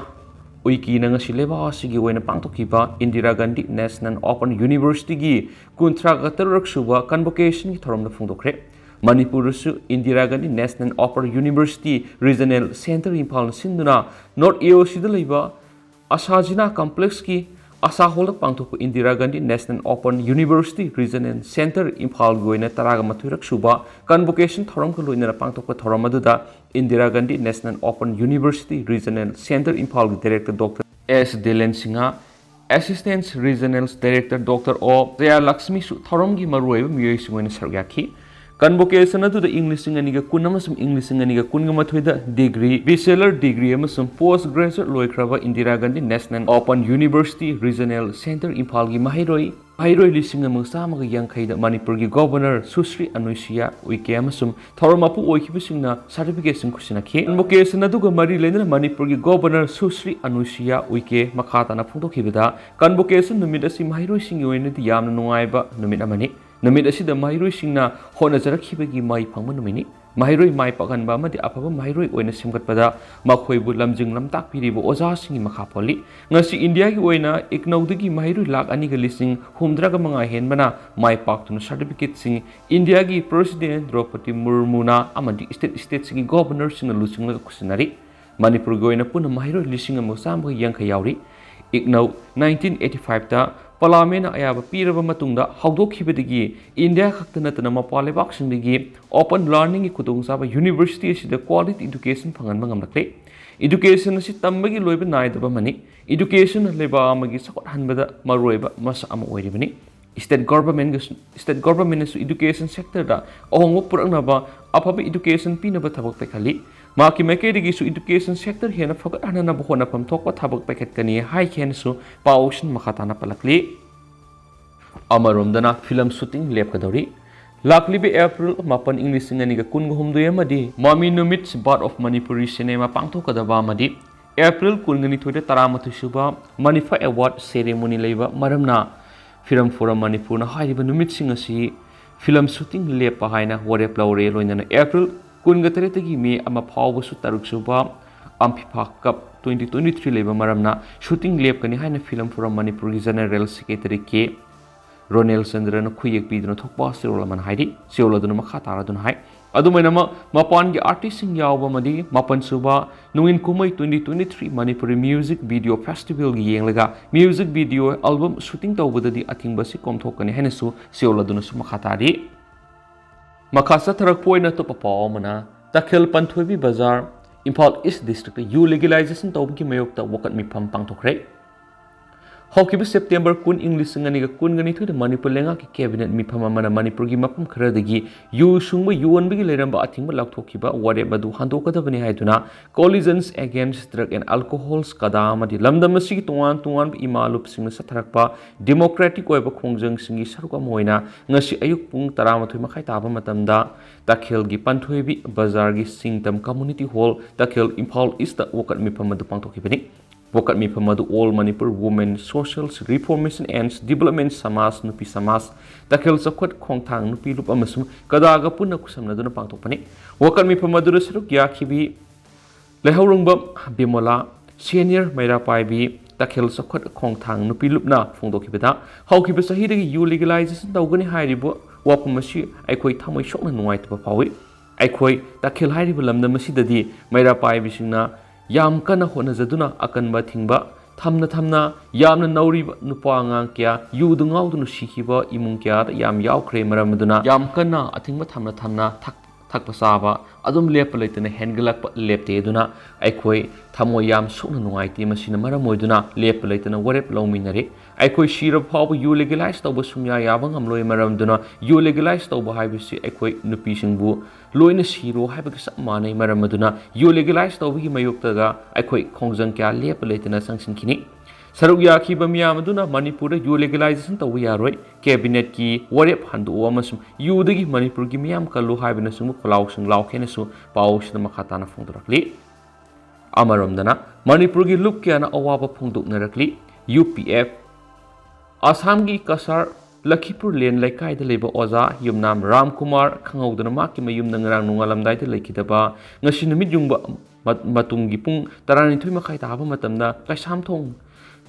ꯎꯏꯀꯦꯅ ꯉꯁꯤ ꯂꯩꯕꯥꯛ ꯑꯁꯤꯒꯤ ꯑꯣꯏꯅ ꯄꯥꯡꯊꯣꯛꯈꯤꯕ ꯏꯟꯗꯤꯔꯥ ꯒꯥꯟꯙꯤ National Open Universityꯒꯤ ꯀꯨꯟꯊ꯭ꯔꯥꯒ ꯇꯔꯨꯛ ꯁꯨꯕ Convocationꯒꯤ ꯊꯧꯔꯝꯗ ꯐꯣꯡꯗꯣꯛꯈ꯭ꯔꯦ꯫ ꯃꯅꯤꯄꯨꯔꯗꯁꯨ Indira Gandhi National Open University Regional Centre ꯏꯝꯐꯥꯜꯅ ꯁꯤꯟꯗꯨꯅ North AOCꯗ ꯂꯩꯕ ꯑꯁꯥ ꯖꯤꯅꯥ Complexꯀꯤ ꯑꯁꯥ Hallꯗ ꯄꯥꯡꯊꯣꯛꯄ Indira Gandhi National Open University Regional Centre ꯏꯝꯐꯥꯜꯒꯤ ꯑꯣꯏꯅ ꯇꯔꯥꯒ ꯃꯥꯊꯣꯏꯔꯛ ꯁꯨꯕ Convocation ꯊꯧꯔꯝꯒ ꯂꯣꯏꯅꯅ ꯄꯥꯡꯊꯣꯛꯄ ꯊꯧꯔꯝ ꯑꯗꯨꯗ Indira Gandhi National Open University Regional Centre ꯏꯝꯐꯥꯜꯒꯤ Director Doctor ꯑꯦꯁ ꯗꯤꯂꯦꯟ Singh, Assistant Regional Director Doctor ꯑꯣ ꯖꯌꯥꯂꯛꯁꯃꯤꯁꯨ ꯊꯧꯔꯝꯒꯤ ꯃꯔꯨꯑꯣꯏꯕ ꯃꯤꯑꯣꯏꯁꯤꯡ ꯑꯣꯏꯅ ꯁꯔꯨꯛ ꯌꯥꯈꯤ꯫ Convocation ꯑꯗꯨꯗ ꯏꯪ ꯂꯤꯁꯤꯡ ꯑꯅꯤꯒ ꯀꯨꯟ ꯑꯃꯁꯨꯡ ꯏꯪ ꯂꯤꯁꯤꯡ ꯑꯅꯤꯒ ꯀꯨꯟꯒ ꯃꯥꯊꯣꯏꯗ degree, bachelor degree ꯑꯃꯁꯨꯡ post graduate ꯂꯣꯏꯈ꯭ꯔꯕ Indira Gandhi National Open University Regional Centre ꯏꯝꯐꯥꯜꯒꯤ ꯃꯍꯩꯔꯣꯏ, ꯃꯍꯩꯔꯣꯏ ꯂꯤꯁꯤꯡ ꯑꯃꯒ ꯆꯥꯝꯃꯒ ꯌꯥꯡꯈꯩꯗ ꯃꯅꯤꯄꯨꯔꯒꯤ Governor ꯁꯨꯁ꯭ꯔꯤ ꯑꯅꯨꯁꯨꯌꯥ ꯎꯏꯀꯦ ꯑꯃꯁꯨꯡ ꯊꯧꯔꯝ ꯃꯄꯨ ꯑꯣꯏꯈꯤꯕꯁꯤꯡꯅ certificateꯁꯤꯡ ꯈꯨꯠꯁꯤꯟꯅꯈꯤ꯫ Convocation ꯑꯗꯨꯒ ꯃꯔꯤ ꯂꯩꯅꯅ ꯃꯅꯤꯄꯨꯔꯒꯤ Governor ꯁꯨꯁ꯭ꯔꯤ ꯑꯅꯨꯁꯨꯌꯥ ꯎꯏꯀꯦ ꯃꯈꯥ ꯇꯥꯅ ꯐꯣꯡꯗꯣꯛꯈꯤꯕꯗ, Convocation ꯅꯨꯃꯤꯠ ꯑꯁꯤ ꯃꯍꯩꯔꯣꯏꯁꯤꯡꯒꯤ ꯑꯣꯏꯅꯗꯤ ꯌꯥꯝꯅ ꯅꯨꯡꯉꯥꯏꯕ ꯅꯨꯃꯤꯠ ꯑꯃꯅꯤ꯫ ꯅꯨꯃꯤꯠ ꯑꯁꯤꯗ ꯃꯍꯩꯔꯣꯏꯁꯤꯡꯅ ꯍꯣꯠꯅꯖꯔꯛꯈꯤꯕꯒꯤ ꯃꯍꯩ ꯐꯪꯕ ꯅꯨꯃꯤꯠꯅꯤ꯫ ꯃꯍꯩꯔꯣꯏ ꯃꯥꯏ ꯄꯥꯛꯍꯟꯕ ꯑꯃꯗꯤ ꯑꯐꯕ ꯃꯍꯩꯔꯣꯏ ꯑꯣꯏꯅ ꯁꯦꯝꯒꯠꯄꯗ ꯃꯈꯣꯏꯕꯨ ꯂꯝꯖꯤꯡ ꯂꯝꯇꯥꯛꯄꯤꯔꯤꯕ ꯑꯣꯖꯥꯁꯤꯡꯒꯤ ꯃꯈꯥ ꯄꯣꯜꯂꯤ꯫ ꯉꯁꯤ ꯏꯟꯗꯤꯌꯥꯒꯤ ꯑꯣꯏꯅ ꯏꯛꯅꯧꯗꯒꯤ ꯃꯍꯩꯔꯣꯏ ꯂꯥꯈ ꯑꯅꯤꯒ ꯂꯤꯁꯤꯡ ꯍꯨꯝꯗ꯭ꯔꯥꯒ ꯃꯉꯥ ꯍꯦꯟꯕꯅ ꯃꯥꯏ ꯄꯥꯛꯇꯨꯅ ꯁꯥꯔꯇꯤꯐꯤꯀꯦꯠꯁꯤꯡ ꯏꯟꯗꯤꯌꯥꯒꯤ ꯄ꯭ꯔꯦꯁꯤꯗꯦꯟꯠ ꯗ꯭ꯔꯧꯄꯗꯤ ꯃꯨꯔꯃꯨꯅ ꯑꯃꯗꯤ ꯁ꯭ꯇꯦꯠ ꯁ꯭ꯇꯦꯠꯁꯤꯡꯒꯤ ꯒꯣꯚꯔꯅꯔꯁꯤꯡꯅ ꯂꯨꯆꯤꯡꯂꯒ ꯈꯨꯠꯁꯤꯟꯅꯔꯤ꯫ ꯃꯅꯤꯄꯨꯔꯒꯤ ꯑꯣꯏꯅ ꯄꯨꯟꯅ ꯃꯍꯩꯔꯣꯏ ꯂꯤꯁꯤꯡ ꯑꯃꯒ ꯆꯥꯝꯃꯒ ꯌꯥꯡꯈꯩ ꯌꯥꯎꯔꯤ꯫ ꯏꯛꯅꯧ ꯅꯥꯏꯟꯇꯤꯟ ꯑꯩꯠꯇꯤ ꯐꯥꯏꯚꯇ ꯄꯥꯔꯂꯥꯃꯦꯟꯅ ꯑꯌꯥꯕ ꯄꯤꯔꯕ ꯃꯇꯨꯡꯗ ꯍꯧꯗꯣꯛꯈꯤꯕꯗꯒꯤ ꯏꯟꯗꯤꯌꯥ ꯈꯛꯇ ꯅꯠꯇꯅ ꯃꯄꯥꯟ ꯂꯩꯕꯥꯛꯁꯤꯡꯗꯒꯤ ꯑꯣꯄꯟ ꯂꯔꯅꯤꯡꯒꯤ ꯈꯨꯗꯣꯡꯆꯥꯕ ꯌꯨꯅꯤꯚꯔꯁꯤꯇꯤ ꯑꯁꯤꯗ ꯀ꯭ꯋꯥꯂꯤꯇꯤ ꯏꯗꯨꯀꯦꯁꯟ ꯐꯪꯍꯟꯕ ꯉꯝꯂꯛꯂꯦ꯫ ꯏꯗꯨꯀꯦꯁꯟ ꯑꯁꯤ ꯇꯝꯕꯒꯤ ꯂꯣꯏꯕ ꯅꯥꯏꯗꯕ ꯑꯃꯅꯤ꯫ ꯏꯗꯨꯀꯦꯁꯟꯅ ꯂꯩꯕꯥꯛ ꯑꯃꯒꯤ ꯆꯥꯎꯈꯠꯍꯟꯕꯗ ꯃꯔꯨꯑꯣꯏꯕ ꯃꯁꯛ ꯑꯃ ꯑꯣꯏꯔꯤꯕꯅꯤ꯫ ꯁ꯭ꯇꯦꯠ ꯒꯣꯚꯔꯟꯃꯦꯟꯠꯒꯁꯨ, ꯁ꯭ꯇꯦꯠ ꯒꯣꯚꯔꯟꯃꯦꯟꯠꯅꯁꯨ ꯏꯗꯨꯀꯦꯁꯟ ꯁꯦꯛꯇꯔꯗ ꯑꯍꯣꯡꯕ ꯄꯨꯔꯛꯅꯕ ꯑꯐꯕ ꯏꯗꯨꯀꯦꯁꯟ ꯄꯤꯅꯕ ꯊꯕꯛ ꯄꯥꯏꯈꯠꯂꯤ꯫ ꯃꯍꯥꯛꯀꯤ ꯃꯥꯏꯀꯩꯗꯒꯤꯁꯨ ꯏꯗꯨꯀꯦꯁꯟ ꯁꯦꯛꯇꯔ ꯍꯦꯟꯅ ꯐꯒꯠꯍꯟꯅꯕ ꯍꯣꯠꯅꯐꯝ ꯊꯣꯛꯄ ꯊꯕꯛ ꯄꯥꯏꯈꯠꯀꯅꯤ ꯍꯥꯏꯈꯤ ꯍꯥꯏꯅꯁꯨ ꯄꯥꯎꯁꯤꯡ ꯃꯈꯥ ꯇꯥꯅ ꯄꯜꯂꯛꯂꯤ꯫ ꯑꯃꯔꯣꯝꯗꯅ ꯐꯤꯂꯝ ꯁꯨꯇꯤꯡ ꯂꯦꯞꯀꯗꯧꯔꯤ꯫ ꯂꯥꯛꯂꯤꯕ ꯑꯦꯄ꯭ꯔꯤꯜ ꯃꯥꯄꯟ, ꯏꯪ ꯂꯤꯁꯤꯡ ꯑꯅꯤꯒ ꯀꯨꯟꯒ ꯍꯨꯝꯗꯣꯏ ꯑꯃꯗꯤ ꯃꯃꯤ ꯅꯨꯃꯤꯠ, Birth of Manipuri cinema ꯄꯥꯡꯊꯣꯛꯀꯗꯕ ꯑꯃꯗꯤ ꯑꯦꯄ꯭ꯔꯤꯜ ꯀꯨꯟꯒ ꯅꯤꯊꯣꯏꯗ ꯇꯔꯥꯃꯥꯊꯣꯏ ꯁꯨꯕ ꯃꯅꯤꯐꯥ ꯑꯦꯋꯥꯔꯗ ꯁꯦꯔꯦꯃꯣꯅꯤ ꯂꯩꯕ ꯃꯔꯝꯅ Film Forum ꯃꯅꯤꯄꯨꯔꯅ ꯍꯥꯏꯔꯤꯕ ꯅꯨꯃꯤꯠꯁꯤꯡ ꯑꯁꯤ ꯐꯤꯂꯝ ꯁꯨꯇꯤꯡ ꯂꯦꯞꯄ ꯍꯥꯏꯅ ꯋꯥꯔꯦꯞ ꯂꯧꯔꯦ꯫ ꯂꯣꯏꯅꯅ ꯑꯦꯄ꯭ꯔꯤꯜ ꯀꯨꯟꯒ ꯇꯔꯦꯠꯇꯒꯤ ꯃꯦ ꯑꯃ ꯐꯥꯎꯕꯁꯨ ꯇꯔꯨꯛ ꯁꯨꯕ ꯑꯝꯐꯤꯐꯥ ꯀꯞ ꯇ꯭ꯋꯦꯟꯇꯤ ꯇ꯭ꯋꯦꯟꯇꯤ ꯊ꯭ꯔꯤ ꯂꯩꯕ ꯃꯔꯝꯅ ꯁꯨꯇꯤꯡ ꯂꯦꯞꯀꯅꯤ ꯍꯥꯏꯅ ꯐꯤꯂꯝ ꯐꯣꯔꯝ ꯃꯅꯤꯄꯨꯔꯒꯤ ꯖꯦꯅꯔꯦꯜ ꯁꯦꯀ꯭ꯔꯦꯇꯔꯤ ꯀꯦ ꯔꯣꯅꯦꯜ ꯆꯟꯗ꯭ꯔꯅ ꯈꯨꯌꯦꯛ ꯄꯤꯗꯨꯅ ꯊꯣꯛꯄ ꯆꯦꯔꯣꯜ ꯑꯃꯅ ꯍꯥꯏꯔꯤ꯫ ꯆꯦꯔꯣꯜ ꯑꯗꯨꯅ ꯃꯈꯥ ꯇꯥꯔꯗꯨꯅ ꯍꯥꯏ, ꯑꯗꯨꯃꯥꯏꯅꯃꯛ ꯃꯄꯥꯟꯒꯤ ꯑꯥꯔꯇꯤꯁꯁꯤꯡ ꯌꯥꯎꯕ ꯑꯃꯗꯤ ꯃꯥꯄꯟ ꯁꯨꯕ ꯅꯣꯡꯏꯟ ꯀꯨꯝꯍꯩ twenty twenty three Manipuri music video ꯐꯦꯁꯇꯤꯚꯦꯜꯒꯤ ꯌꯦꯡꯂꯒ ꯃ꯭ꯌꯨꯖꯤꯛ ꯚꯤꯗꯤꯑꯣ ꯑꯦꯜꯕꯝ ꯁꯨꯇꯤꯡ ꯇꯧꯕꯗꯗꯤ ꯑꯊꯤꯡꯕ ꯑꯁꯤ ꯀꯣꯝꯊꯣꯛꯀꯅꯤ ꯍꯥꯏꯅꯁꯨ ꯆꯦꯔꯣꯜ ꯑꯗꯨꯅꯁꯨ ꯃꯈꯥ ꯇꯥꯔꯤ꯫ ꯃꯈꯥ ꯆꯠꯊꯔꯛꯄ ꯑꯣꯏꯅ ꯑꯇꯣꯞꯄ ꯄꯥꯎ ꯑꯃꯅ, ꯇꯈꯦꯜ ꯄꯟꯊꯣꯏꯕꯤ ꯕꯖꯥꯔ, ꯏꯝꯐꯥꯜ ꯏꯁ ꯗꯤꯁꯇ꯭ꯔꯤꯛꯇ ꯌꯨ ꯂꯤꯒꯦꯂꯥꯏꯖꯦꯁꯟ ꯇꯧꯕꯒꯤ ꯃꯥꯌꯣꯛꯇ ꯋꯥꯀꯠ ꯃꯤꯐꯝ ꯄꯥꯡꯊꯣꯛꯈ꯭ꯔꯦ꯫ ꯍꯧꯈꯤꯕ ꯁꯦꯞꯇꯦꯝꯕꯔ ꯀꯨꯟ, ꯏꯪ ꯂꯤꯁꯤꯡ ꯑꯅꯤꯒ ꯀꯨꯟꯒ ꯅꯤꯊꯣꯏꯗ ꯃꯅꯤꯄꯨꯔ ꯂꯩꯉꯥꯛꯀꯤ ꯀꯦꯕꯤꯅꯦꯠ ꯃꯤꯐꯝ ꯑꯃꯅ ꯃꯅꯤꯄꯨꯔꯒꯤ ꯃꯐꯝ ꯈꯔꯗꯒꯤ ꯌꯨ ꯁꯨꯡꯕ ꯌꯣꯟꯕꯒꯤ ꯂꯩꯔꯝꯕ ꯑꯊꯤꯡꯕ ꯂꯧꯊꯣꯛꯈꯤꯕ ꯋꯥꯔꯦꯞ ꯑꯗꯨ ꯍꯟꯗꯣꯛꯀꯗꯕꯅꯤ ꯍꯥꯏꯗꯨꯅ Coalition Against Drug and Alcohol, ꯀꯗꯥ ꯑꯃꯗꯤ ꯂꯝꯗꯝ ꯑꯁꯤꯒꯤ ꯇꯣꯉꯥꯟ ꯇꯣꯉꯥꯟꯕ ꯏꯃꯥ ꯂꯨꯞꯁꯤꯡꯅ ꯆꯠꯊꯔꯛꯄ ꯗꯦꯃꯣꯀ꯭ꯔꯦꯇꯤꯛ ꯑꯣꯏꯕ ꯈꯣꯡꯖꯪꯁꯤꯡꯒꯤ ꯁꯔꯨꯛ ꯑꯃ ꯑꯣꯏꯅ ꯉꯁꯤ ꯑꯌꯨꯛ ꯄꯨꯡ ꯇꯔꯥꯃꯥꯊꯣꯏ ꯃꯈꯥꯏ ꯇꯥꯕ ꯃꯇꯝꯗ ꯇꯈꯦꯜꯒꯤ ꯄꯟꯊꯣꯏꯕꯤ ꯕꯖꯥꯔꯒꯤ ꯁꯤꯡꯇꯝ ꯀꯝꯃꯨꯅꯤꯇꯤ ꯍꯣꯜ, ꯇꯈꯦꯜ, ꯏꯝꯐꯥꯜ ꯏꯁꯇ ꯋꯥꯀꯠ ꯃꯤꯐꯝ ꯑꯗꯨ ꯄꯥꯡꯊꯣꯛꯈꯤꯕꯅꯤ꯫ ꯋꯥꯀꯠ ꯃꯤꯐꯝ ꯑꯗꯨ All Manipur Women Social Reformation and Development ꯁꯃꯥꯖ, ꯅꯨꯄꯤ ꯁꯃꯥꯖ, ꯇꯈꯦꯜ ꯆꯥꯎꯈꯠ ꯈꯣꯡꯊꯥꯡ ꯅꯨꯄꯤ ꯂꯨꯞ ꯑꯃꯁꯨꯡ ꯀꯗꯥꯒ ꯄꯨꯟꯅ ꯈꯨꯠꯁꯝꯅꯗꯨꯅ ꯄꯥꯡꯊꯣꯛꯄꯅꯤ꯫ ꯋꯥꯀꯠ ꯃꯤꯐꯝ ꯑꯗꯨꯗ ꯁꯔꯨꯛ ꯌꯥꯈꯤꯕꯤ ꯂꯩꯍꯧꯔꯣꯡꯕꯝ ꯕꯤꯃꯣꯂꯥ, ꯁꯦꯅꯤꯌꯔ ꯃꯩꯔꯥ ꯄꯥꯏꯕꯤ ꯇꯈꯦꯜ ꯆꯥꯎꯈꯠ ꯈꯣꯡꯊꯥꯡ ꯅꯨꯄꯤ ꯂꯨꯞꯅ ꯐꯣꯡꯗꯣꯛꯈꯤꯕꯗ, ꯍꯧꯈꯤꯕ ꯆꯍꯤꯗꯒꯤ ꯌꯨ ꯂꯤꯒꯦꯂꯥꯏꯖꯦꯁꯟ ꯇꯧꯒꯅꯤ ꯍꯥꯏꯔꯤꯕ ꯋꯥꯐꯝ ꯑꯁꯤ ꯑꯩꯈꯣꯏ ꯊꯃꯣꯏ ꯁꯣꯛꯅ ꯅꯨꯡꯉꯥꯏꯇꯕ ꯐꯥꯎꯏ꯫ ꯑꯩꯈꯣꯏ ꯇꯈꯦꯜ ꯍꯥꯏꯔꯤꯕ ꯂꯝꯗꯝ ꯑꯁꯤꯗꯗꯤ ꯃꯩꯔꯥ ꯄꯥꯏꯕꯤꯁꯤꯡꯅ ꯌꯥꯝ ꯀꯟꯅ ꯍꯣꯠꯅꯖꯗꯨꯅ ꯑꯀꯟꯕ ꯑꯊꯤꯡꯕ ꯊꯝꯅ ꯊꯝꯅ ꯌꯥꯝꯅ ꯅꯧꯔꯤꯕ ꯅꯨꯄꯥ ꯑꯉꯥꯡ ꯀꯌꯥ ꯌꯨꯗ ꯉꯥꯎꯗꯨꯅ ꯁꯤꯈꯤꯕ ꯏꯃꯨꯡ ꯀꯌꯥꯗ ꯌꯥꯝ ꯌꯥꯎꯈ꯭ꯔꯦ꯫ ꯃꯔꯝ ꯑꯗꯨꯅ ꯌꯥꯝ ꯀꯟꯅ ꯑꯊꯤꯡꯕ ꯊꯝꯅ ꯊꯝꯅ ꯊꯛ-, ꯊꯛꯄ ꯆꯥꯕ ꯑꯗꯨꯝ ꯂꯦꯞꯄ ꯂꯩꯇꯅ ꯍꯦꯟꯒꯠꯂꯛꯄ ꯂꯦꯞꯇꯦ꯫ ꯑꯗꯨꯅ ꯑꯩꯈꯣꯏ ꯊꯃꯣꯏ ꯌꯥꯝ ꯁꯣꯛꯅ ꯅꯨꯡꯉꯥꯏꯇꯦ꯫ ꯃꯁꯤꯅ ꯃꯔꯝ ꯑꯣꯏꯗꯨꯅ ꯂꯦꯞꯄ ꯂꯩꯇꯅ ꯋꯥꯔꯦꯞ ꯂꯧꯃꯤꯟꯅꯔꯦ꯫ ꯑꯩꯈꯣꯏ ꯁꯤꯔꯕ ꯐꯥꯎꯕ ꯌꯨ ꯂꯤꯒꯦꯂꯥꯏꯁ ꯇꯧꯕ ꯁꯨꯡꯌꯥ ꯌꯥꯕ ꯉꯝꯂꯣꯏ꯫ ꯃꯔꯝ ꯑꯗꯨꯅ ꯌꯨ ꯂꯤꯒꯦꯂꯥꯏꯁ ꯇꯧꯕ ꯍꯥꯏꯕꯁꯤ ꯑꯩꯈꯣꯏ ꯅꯨꯄꯤꯁꯤꯡꯕꯨ ꯂꯣꯏꯅ ꯁꯤꯔꯣ ꯍꯥꯏꯕꯒ ꯆꯞ ꯃꯥꯟꯅꯩ꯫ ꯃꯔꯝ ꯑꯗꯨꯅ ꯌꯨ ꯂꯤꯒꯦꯂꯥꯏꯁ ꯇꯧꯕꯒꯤ ꯃꯥꯌꯣꯛꯇꯒ ꯑꯩꯈꯣꯏ ꯈꯣꯡꯖꯪ ꯀꯌꯥ ꯂꯦꯞꯄ ꯂꯩꯇꯅ ꯆꯪꯁꯤꯟꯈꯤꯅꯤ꯫ ꯁꯔꯨꯛ ꯌꯥꯈꯤꯕ ꯃꯤꯌꯥꯝ ꯑꯗꯨꯅ ꯃꯅꯤꯄꯨꯔꯗ ꯌꯨ ꯂꯤꯒꯦꯂꯥꯏꯖꯦꯁꯟ ꯇꯧꯕ ꯌꯥꯔꯣꯏ, ꯀꯦꯕꯤꯅꯦꯠꯀꯤ ꯋꯥꯔꯦꯞ ꯍꯟꯗꯣꯛꯑꯣ ꯑꯃꯁꯨꯡ ꯌꯨꯗꯒꯤ ꯃꯅꯤꯄꯨꯔꯒꯤ ꯃꯤꯌꯥꯝ ꯀꯜꯂꯨ ꯍꯥꯏꯕꯅꯆꯤꯡꯕ ꯈꯣꯜꯂꯥꯎꯁꯤꯡ ꯂꯥꯎꯈꯦꯅꯁꯨ ꯄꯥꯎꯁꯤꯗ ꯃꯈꯥ ꯇꯥꯅ ꯐꯣꯡꯗꯣꯔꯛꯂꯤ꯫ ꯑꯃꯔꯣꯝꯗꯅ ꯃꯅꯤꯄꯨꯔꯒꯤ ꯂꯨꯞ ꯀꯌꯥꯅ ꯑꯋꯥꯕ ꯐꯣꯡꯗꯣꯛꯅꯔꯛꯂꯤ꯫ ꯌꯨ ꯄꯤ ꯑꯦꯐ, ꯑꯁꯥꯝꯒꯤ ꯀꯁꯥꯔ ꯂꯈꯤꯄꯨꯔ ꯂꯦꯟ ꯂꯩꯀꯥꯏꯗ ꯂꯩꯕ ꯑꯣꯖꯥ ꯌꯨꯝꯅꯥꯝ ꯔꯥꯝꯀꯨꯃꯥꯔ ꯈꯪꯍꯧꯗꯅ ꯃꯍꯥꯛꯀꯤ ꯃꯌꯨꯝꯗ ꯉꯔꯥꯡ ꯅꯣꯡꯉꯥꯜꯂꯝꯗꯥꯏꯗ ꯂꯩꯈꯤꯗꯕ, ꯉꯁꯤ ꯅꯨꯃꯤꯠ ꯌꯨꯡꯕ ꯃ-, ꯃꯇꯨꯡꯒꯤ ꯄꯨꯡ ꯇꯔꯥꯅꯤꯊꯣꯏ ꯃꯈꯥꯏ ꯇꯥꯕ ꯃꯇꯝꯗ ꯀꯩꯁꯥꯝꯊꯣꯡ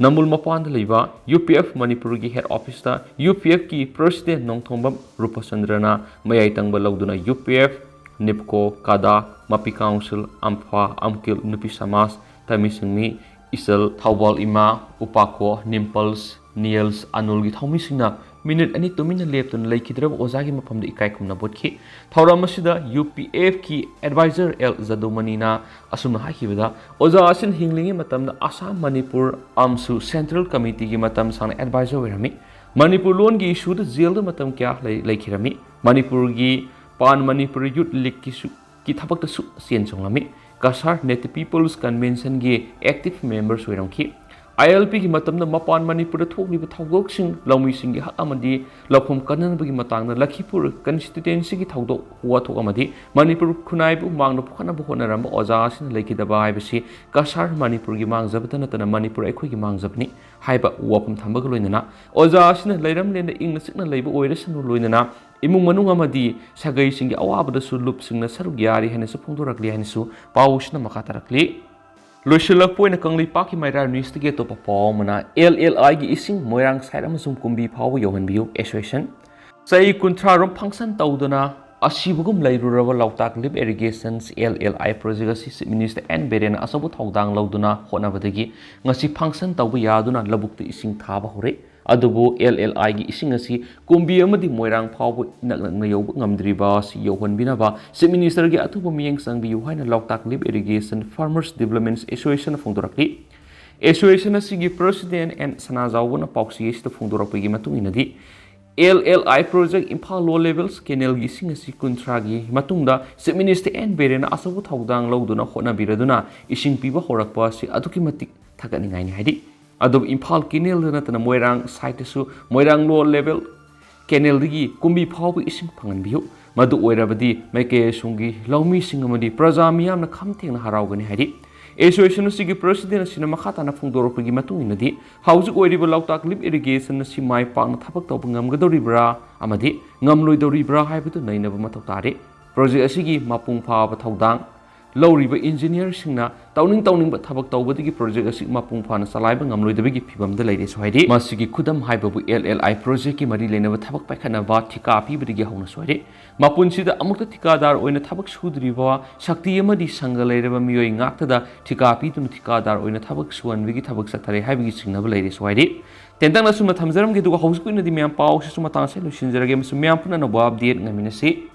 ꯅꯝꯕꯨꯜ ꯃꯄꯥꯟꯗ ꯂꯩꯕ ꯌꯨ ꯄꯤ ꯑꯦꯐ ꯃꯅꯤꯄꯨꯔꯒꯤ ꯍꯦꯗ ꯑꯣꯐꯤꯁꯇ ꯌꯨ ꯄꯤ ꯑꯦꯐꯀꯤ ꯄ꯭ꯔꯁꯤꯗꯦꯟ ꯅꯣꯡꯊꯣꯝꯕꯝ ꯔꯨꯄꯆꯟꯗ꯭ꯔꯅ ꯃꯌꯥꯏ ꯇꯪꯕ ꯂꯧꯗꯨꯅ ꯌꯨ ꯄꯤ ꯑꯦꯐ, ꯅꯤꯞꯀꯣ, ꯀꯥꯗꯥ, ꯃꯄꯤ ꯀꯥꯎꯟꯁꯤꯜ, ꯑꯝꯐꯥ, ꯑꯝꯀꯤꯜ, ꯅꯨꯄꯤ ꯁꯃꯥꯖ, ꯇꯃꯤ ꯁꯤꯡꯃꯤ, ꯏꯆꯜ, ꯊꯧꯕꯥꯜ ꯏꯃꯥ, ꯎꯄꯥꯀꯣ, ꯅꯤꯝꯄꯜꯁ, ꯅꯤꯌꯜꯁ, ꯑꯅꯨꯜꯒꯤ ꯊꯧꯃꯤꯁꯤꯡꯅ ꯃꯤꯅꯤꯠ ꯑꯅꯤ ꯇꯨꯃꯤꯟꯅ ꯂꯦꯞꯇꯨꯅ ꯂꯩꯈꯤꯗ꯭ꯔꯕ ꯑꯣꯖꯥꯒꯤ ꯃꯐꯝꯗ ꯏꯀꯥꯏ ꯈꯨꯝꯅꯕ ꯎꯠꯈꯤ꯫ ꯊꯧꯔꯝ ꯑꯁꯤꯗ ꯌꯨ ꯄꯤ ꯑꯦꯐꯀꯤ ꯑꯦꯗꯚꯥꯏꯖꯔ ꯑꯦꯜ ꯖꯗꯨꯃꯅꯤꯅ ꯑꯁꯨꯝꯅ ꯍꯥꯏꯈꯤꯕꯗ, ꯑꯣꯖꯥ ꯑꯁꯤꯅ ꯍꯤꯡꯂꯤꯉꯩ ꯃꯇꯝꯗ ꯑꯁꯥꯝ, ꯃꯅꯤꯄꯨꯔ ꯑꯃꯁꯨꯡ ꯁꯦꯟꯇ꯭ꯔꯦꯜ ꯀꯃꯤꯇꯤꯒꯤ ꯃꯇꯝ ꯁꯥꯡꯅ ꯑꯦꯗꯚꯥꯏꯖꯔ ꯑꯣꯏꯔꯝꯃꯤ꯫ ꯃꯅꯤꯄꯨꯔ ꯂꯣꯟꯒꯤ ꯏꯁꯨꯗ ꯖꯦꯜꯗ ꯃꯇꯝ ꯀꯌꯥ ꯂꯩ-, ꯂꯩꯈꯤꯔꯝꯃꯤ꯫ ꯃꯅꯤꯄꯨꯔꯒꯤ ꯄꯥꯟ ꯃꯅꯤꯄꯨꯔ ꯌꯨꯠ ꯂꯤꯒꯀꯤꯁꯨ ꯀꯤ ꯊꯕꯛꯇꯁꯨ ꯆꯦꯟ ꯆꯣꯡꯂꯝꯃꯤ꯫ ꯀꯁꯥꯔ ꯅꯦꯇꯤꯚ ꯄꯤꯄꯜꯁ ꯀꯟꯚꯦꯟꯁꯟꯒꯤ ꯑꯦꯛꯇꯤꯚ ꯃꯦꯝꯕꯔꯁꯨ ꯑꯣꯏꯔꯝꯈꯤ꯫ ꯑꯥꯏ ꯑꯦꯜ ꯄꯤꯒꯤ ꯃꯇꯝꯗ ꯃꯄꯥꯟ ꯃꯅꯤꯄꯨꯔꯗ ꯊꯣꯛꯂꯤꯕ ꯊꯧꯗꯣꯛꯁꯤꯡ, ꯂꯧꯃꯤꯁꯤꯡꯒꯤ ꯍꯛ ꯑꯃꯗꯤ ꯂꯧꯐꯝ ꯀꯟꯅꯕꯒꯤ ꯃꯇꯥꯡꯗ ꯂꯈꯤꯄꯨꯔ ꯀꯟꯁꯇꯤꯇ꯭ꯋꯦꯟꯁꯤꯒꯤ ꯊꯧꯗꯣꯛ ꯋꯥꯊꯣꯛ ꯑꯃꯗꯤ ꯃꯅꯤꯄꯨꯔ ꯈꯨꯟꯅꯥꯏꯕꯨ ꯃꯥꯡꯗ ꯄꯨꯈꯠꯅꯕ ꯍꯣꯠꯅꯔꯝꯕ ꯑꯣꯖꯥ ꯑꯁꯤꯅ ꯂꯩꯈꯤꯗꯕ ꯍꯥꯏꯕꯁꯤ ꯀꯁꯥꯔ ꯃꯅꯤꯄꯨꯔꯒꯤ ꯃꯥꯡꯖꯕꯇ ꯅꯠꯇꯅ ꯃꯅꯤꯄꯨꯔ ꯑꯩꯈꯣꯏꯒꯤ ꯃꯥꯡꯖꯕꯅꯤ ꯍꯥꯏꯕ ꯋꯥꯐꯝ ꯊꯝꯕꯒ ꯂꯣꯏꯅꯅ, ꯑꯣꯖꯥ ꯑꯁꯤꯅ ꯂꯩꯔꯝꯂꯦꯟꯗ ꯏꯪꯅ ꯆꯤꯛꯅ ꯂꯩꯕ ꯑꯣꯏꯔꯁꯅꯨ, ꯂꯣꯏꯅꯅ ꯏꯃꯨꯡ ꯃꯅꯨꯡ ꯑꯃꯗꯤ ꯁꯥꯒꯩꯁꯤꯡꯒꯤ ꯑꯋꯥꯕꯗꯁꯨ ꯂꯨꯞꯁꯤꯡꯅ ꯁꯔꯨꯛ ꯌꯥꯔꯤ ꯍꯥꯏꯅꯁꯨ ꯐꯣꯡꯗꯣꯔꯛꯂꯤ ꯍꯥꯏꯅꯁꯨ ꯄꯥꯎ ꯑꯁꯤꯅ ꯃꯈꯥ ꯇꯥꯔꯛꯂꯤ꯫ ꯂꯣꯏꯁꯤꯜꯂꯛꯄ ꯑꯣꯏꯅ ꯀꯪꯂꯩꯄꯥꯛꯀꯤ ꯃꯩꯔꯥ ꯅ꯭ꯌꯨꯁꯇꯒꯤ ꯑꯇꯣꯞꯄ ꯄꯥꯎ ꯑꯃꯅ, ꯑꯦꯜ ꯑꯦꯜ ꯑꯥꯏꯒꯤ ꯏꯁꯤꯡ ꯃꯣꯏꯔꯥꯡ ꯁꯥꯏꯠ ꯑꯃꯁꯨꯡ ꯀꯨꯝꯕꯤ ꯐꯥꯎꯕ ꯌꯧꯍꯟꯕꯤꯌꯨ ꯑꯦꯁꯣꯁꯤꯌꯦꯁꯟ꯫ ꯆꯍꯤ ꯀꯨꯟꯊ꯭ꯔꯥ ꯔꯣꯝ ꯐꯪꯁꯟ ꯇꯧꯗꯨꯅ ꯑꯁꯤꯕꯒꯨꯝ ꯂꯩꯔꯨꯔꯕ ꯂꯣꯛꯇꯥꯛ ꯂꯤꯐ ꯏꯔꯤꯒꯦꯁꯟꯁ, ꯑꯦꯜ ꯑꯦꯜ ꯑꯥꯏ, ꯄ꯭ꯔꯣꯖꯦꯛ ꯑꯁꯤ ꯆꯤꯐ ꯃꯤꯅꯤꯁꯇꯔ ꯑꯦꯟ ꯕꯤꯔꯦꯟꯅ ꯑꯆꯧꯕ ꯊꯧꯗꯥꯡ ꯂꯧꯗꯨꯅ ꯍꯣꯠꯅꯕꯗꯒꯤ ꯉꯁꯤ ꯐꯪꯁꯟ ꯇꯧꯕ ꯌꯥꯗꯨꯅ ꯂꯧꯕꯨꯛꯇ ꯏꯁꯤꯡ ꯊꯥꯕ ꯍꯧꯔꯦ꯫ ꯑꯗꯨꯕꯨ ꯑꯦꯜ ꯑꯦꯜ ꯑꯥꯏꯒꯤ ꯏꯁꯤꯡ ꯑꯁꯤ ꯀꯨꯝꯕꯤ ꯑꯃꯗꯤ ꯃꯣꯏꯔꯥꯡ ꯐꯥꯎꯕ ꯏꯅꯛ ꯅꯛꯅ ꯌꯧꯕ ꯉꯝꯗ꯭ꯔꯤꯕ ꯑꯁꯤ ꯌꯧꯍꯟꯕꯤꯅꯕ ꯆꯤꯐ ꯃꯤꯅꯤꯁꯇꯔꯒꯤ ꯑꯊꯨꯕ ꯃꯤꯠꯌꯦꯡ ꯆꯪꯕꯤꯌꯨ ꯍꯥꯏꯅ ꯂꯣꯛꯇꯥꯛ ꯂꯤꯐ ꯏꯔꯤꯒꯦꯁꯟ ꯐꯥꯔꯃꯔꯁ ꯗꯤꯕꯂꯞꯃꯦꯟꯠ ꯑꯦꯁꯣꯁꯤꯌꯦꯁꯟꯅ ꯐꯣꯡꯗꯣꯔꯛꯂꯤ꯫ ꯑꯦꯁꯣꯁꯤꯌꯦꯁꯟ ꯑꯁꯤꯒꯤ ꯄ꯭ꯔꯁꯤꯗꯦꯟ ꯑꯦꯟ ꯁꯅꯥꯖꯥꯎꯕꯅ ꯄꯥꯎꯆꯦ ꯑꯁꯤꯗ ꯐꯣꯡꯗꯣꯔꯛꯄꯒꯤ ꯃꯇꯨꯡ ꯏꯟꯅꯗꯤ, ꯑꯦꯜ ꯑꯦꯜ ꯑꯥꯏ ꯄ꯭ꯔꯣꯖꯦꯛ ꯏꯝꯐꯥꯜ ꯂꯣ ꯂꯦꯚꯦꯜꯁ ꯀꯦꯅꯦꯜꯒꯤ ꯏꯁꯤꯡ ꯑꯁꯤ ꯀꯨꯟꯊ꯭ꯔꯥꯒꯤ ꯃꯇꯨꯡꯗ ꯆꯤꯐ ꯃꯤꯅꯤꯁꯇꯔ ꯑꯦꯟ ꯕꯤꯔꯦꯟꯅ ꯑꯆꯧꯕ ꯊꯧꯗꯥꯡ ꯂꯧꯗꯨꯅ ꯍꯣꯠꯅꯕꯤꯔꯗꯨꯅ ꯏꯁꯤꯡ ꯄꯤꯕ ꯍꯧꯔꯛꯄ ꯑꯁꯤ ꯑꯗꯨꯛꯀꯤ ꯃꯇꯤꯛ ꯊꯥꯒꯠꯅꯤꯡꯉꯥꯏꯅꯤ ꯍꯥꯏꯗꯤ꯫ ꯑꯗꯨꯕꯨ ꯏꯝꯐꯥꯜ ꯀꯦꯅꯦꯜꯗ ꯅꯠꯇꯅ ꯃꯣꯏꯔꯥꯡ ꯁꯥꯏꯠꯇꯁꯨ, ꯃꯣꯏꯔꯥꯡ ꯂꯣ ꯂꯦꯚꯦꯜ ꯀꯦꯅꯦꯜꯗꯒꯤ ꯀꯨꯝꯕꯤ ꯐꯥꯎꯕ ꯏꯁꯤꯡ ꯐꯪꯍꯟꯕꯤꯌꯨ꯫ ꯃꯗꯨ ꯑꯣꯏꯔꯕꯗꯤ ꯃꯥꯏꯀꯩ ꯑꯁꯣꯝꯒꯤ ꯂꯧꯃꯤꯁꯤꯡ ꯑꯃꯗꯤ ꯄ꯭ꯔꯖꯥ ꯃꯤꯌꯥꯝꯅ ꯈꯝ ꯊꯦꯡꯅ ꯍꯔꯥꯎꯒꯅꯤ ꯍꯥꯏꯔꯤ꯫ ꯑꯦꯁꯣꯁꯤꯌꯦꯁꯟ ꯑꯁꯤꯒꯤ ꯄ꯭ꯔꯁꯤꯗꯦꯟ ꯑꯁꯤꯅ ꯃꯈꯥ ꯇꯥꯅ ꯐꯣꯡꯗꯣꯔꯛꯄꯒꯤ ꯃꯇꯨꯡ ꯏꯟꯅꯗꯤ, ꯍꯧꯖꯤꯛ ꯑꯣꯏꯔꯤꯕ ꯂꯣꯛꯇꯥꯛ ꯂꯤꯐ ꯏꯔꯤꯒꯦꯁꯟ ꯑꯁꯤ ꯃꯥꯏ ꯄꯥꯛꯅ ꯊꯕꯛ ꯇꯧꯕ ꯉꯝꯒꯗꯧꯔꯤꯕ꯭ꯔꯥ ꯑꯃꯗꯤ ꯉꯝꯂꯣꯏꯗꯧꯔꯤꯕ꯭ꯔꯥ ꯍꯥꯏꯕꯗꯨ ꯅꯩꯅꯕ ꯃꯊꯧ ꯇꯥꯔꯤ꯫ ꯄ꯭ꯔꯣꯖꯦꯛ ꯑꯁꯤꯒꯤ ꯃꯄꯨꯡ ꯐꯥꯕ ꯊꯧꯗꯥꯡ ꯂꯧꯔꯤꯕ ꯏꯟꯖꯤꯅꯤꯌꯔꯁꯤꯡꯅ ꯇꯧꯅꯤꯡ ꯇꯧꯅꯤꯡꯕ ꯊꯕꯛ ꯇꯧꯕꯗꯒꯤ ꯄ꯭ꯔꯣꯖꯦꯛ ꯑꯁꯤ ꯃꯄꯨꯡ ꯐꯥꯅ ꯆꯂꯥꯏꯕ ꯉꯝꯂꯣꯏꯗꯕꯒꯤ ꯐꯤꯕꯝꯗ ꯂꯩꯔꯦꯁꯨ ꯍꯥꯏꯔꯤ꯫ ꯃꯁꯤꯒꯤ ꯈꯨꯗꯝ ꯍꯥꯏꯕꯕꯨ ꯑꯦꯜ ꯑꯦꯜ ꯑꯥꯏ ꯄ꯭ꯔꯣꯖꯦꯛꯀꯤ ꯃꯔꯤ ꯂꯩꯅꯕ ꯊꯕꯛ ꯄꯥꯏꯈꯠꯅꯕ ꯊꯤꯀꯥ ꯄꯤꯕꯗꯒꯤ ꯍꯧꯅꯁꯨ ꯍꯥꯏꯔꯤ꯫ ꯃꯄꯨꯟꯁꯤꯗ ꯑꯃꯨꯛꯇ ꯊꯤꯀꯥꯗꯥꯔ ꯑꯣꯏꯅ ꯊꯕꯛ ꯁꯨꯗ꯭ꯔꯤꯕ ꯁꯛꯇꯤ ꯑꯃꯗꯤ ꯁꯪꯒ ꯂꯩꯔꯕ ꯃꯤꯑꯣꯏ ꯉꯥꯛꯇꯗ ꯊꯤꯀꯥ ꯄꯤꯗꯨꯅ ꯊꯤꯀꯥꯗꯥꯔ ꯑꯣꯏꯅ ꯊꯕꯛ ꯁꯨꯍꯟꯕꯒꯤ ꯊꯕꯛ ꯆꯠꯊꯔꯦ ꯍꯥꯏꯕꯒꯤ ꯆꯤꯡꯅꯕ ꯂꯩꯔꯦꯁꯨ ꯍꯥꯏꯔꯤ꯫ ꯇꯦꯟꯇꯛꯅ ꯑꯁꯨꯝꯅ ꯊꯝꯖꯔꯝꯒꯦ, ꯑꯗꯨꯒ ꯍꯧꯖꯤꯛꯀꯤ ꯑꯣꯏꯅꯗꯤ ꯃꯌꯥꯝ ꯄꯥꯎꯁꯤꯁꯨ ꯃꯇꯥꯡ ꯑꯁꯤꯗ ꯂꯣꯏꯁꯤꯟꯖꯔꯒꯦ, ꯑꯃꯁꯨꯡ ꯃꯌꯥꯝ ꯄꯨꯟꯅ ꯑꯅꯧꯕ ꯑꯞꯗꯦꯠ ꯉꯥꯏꯃꯤꯟꯅꯁꯤ꯫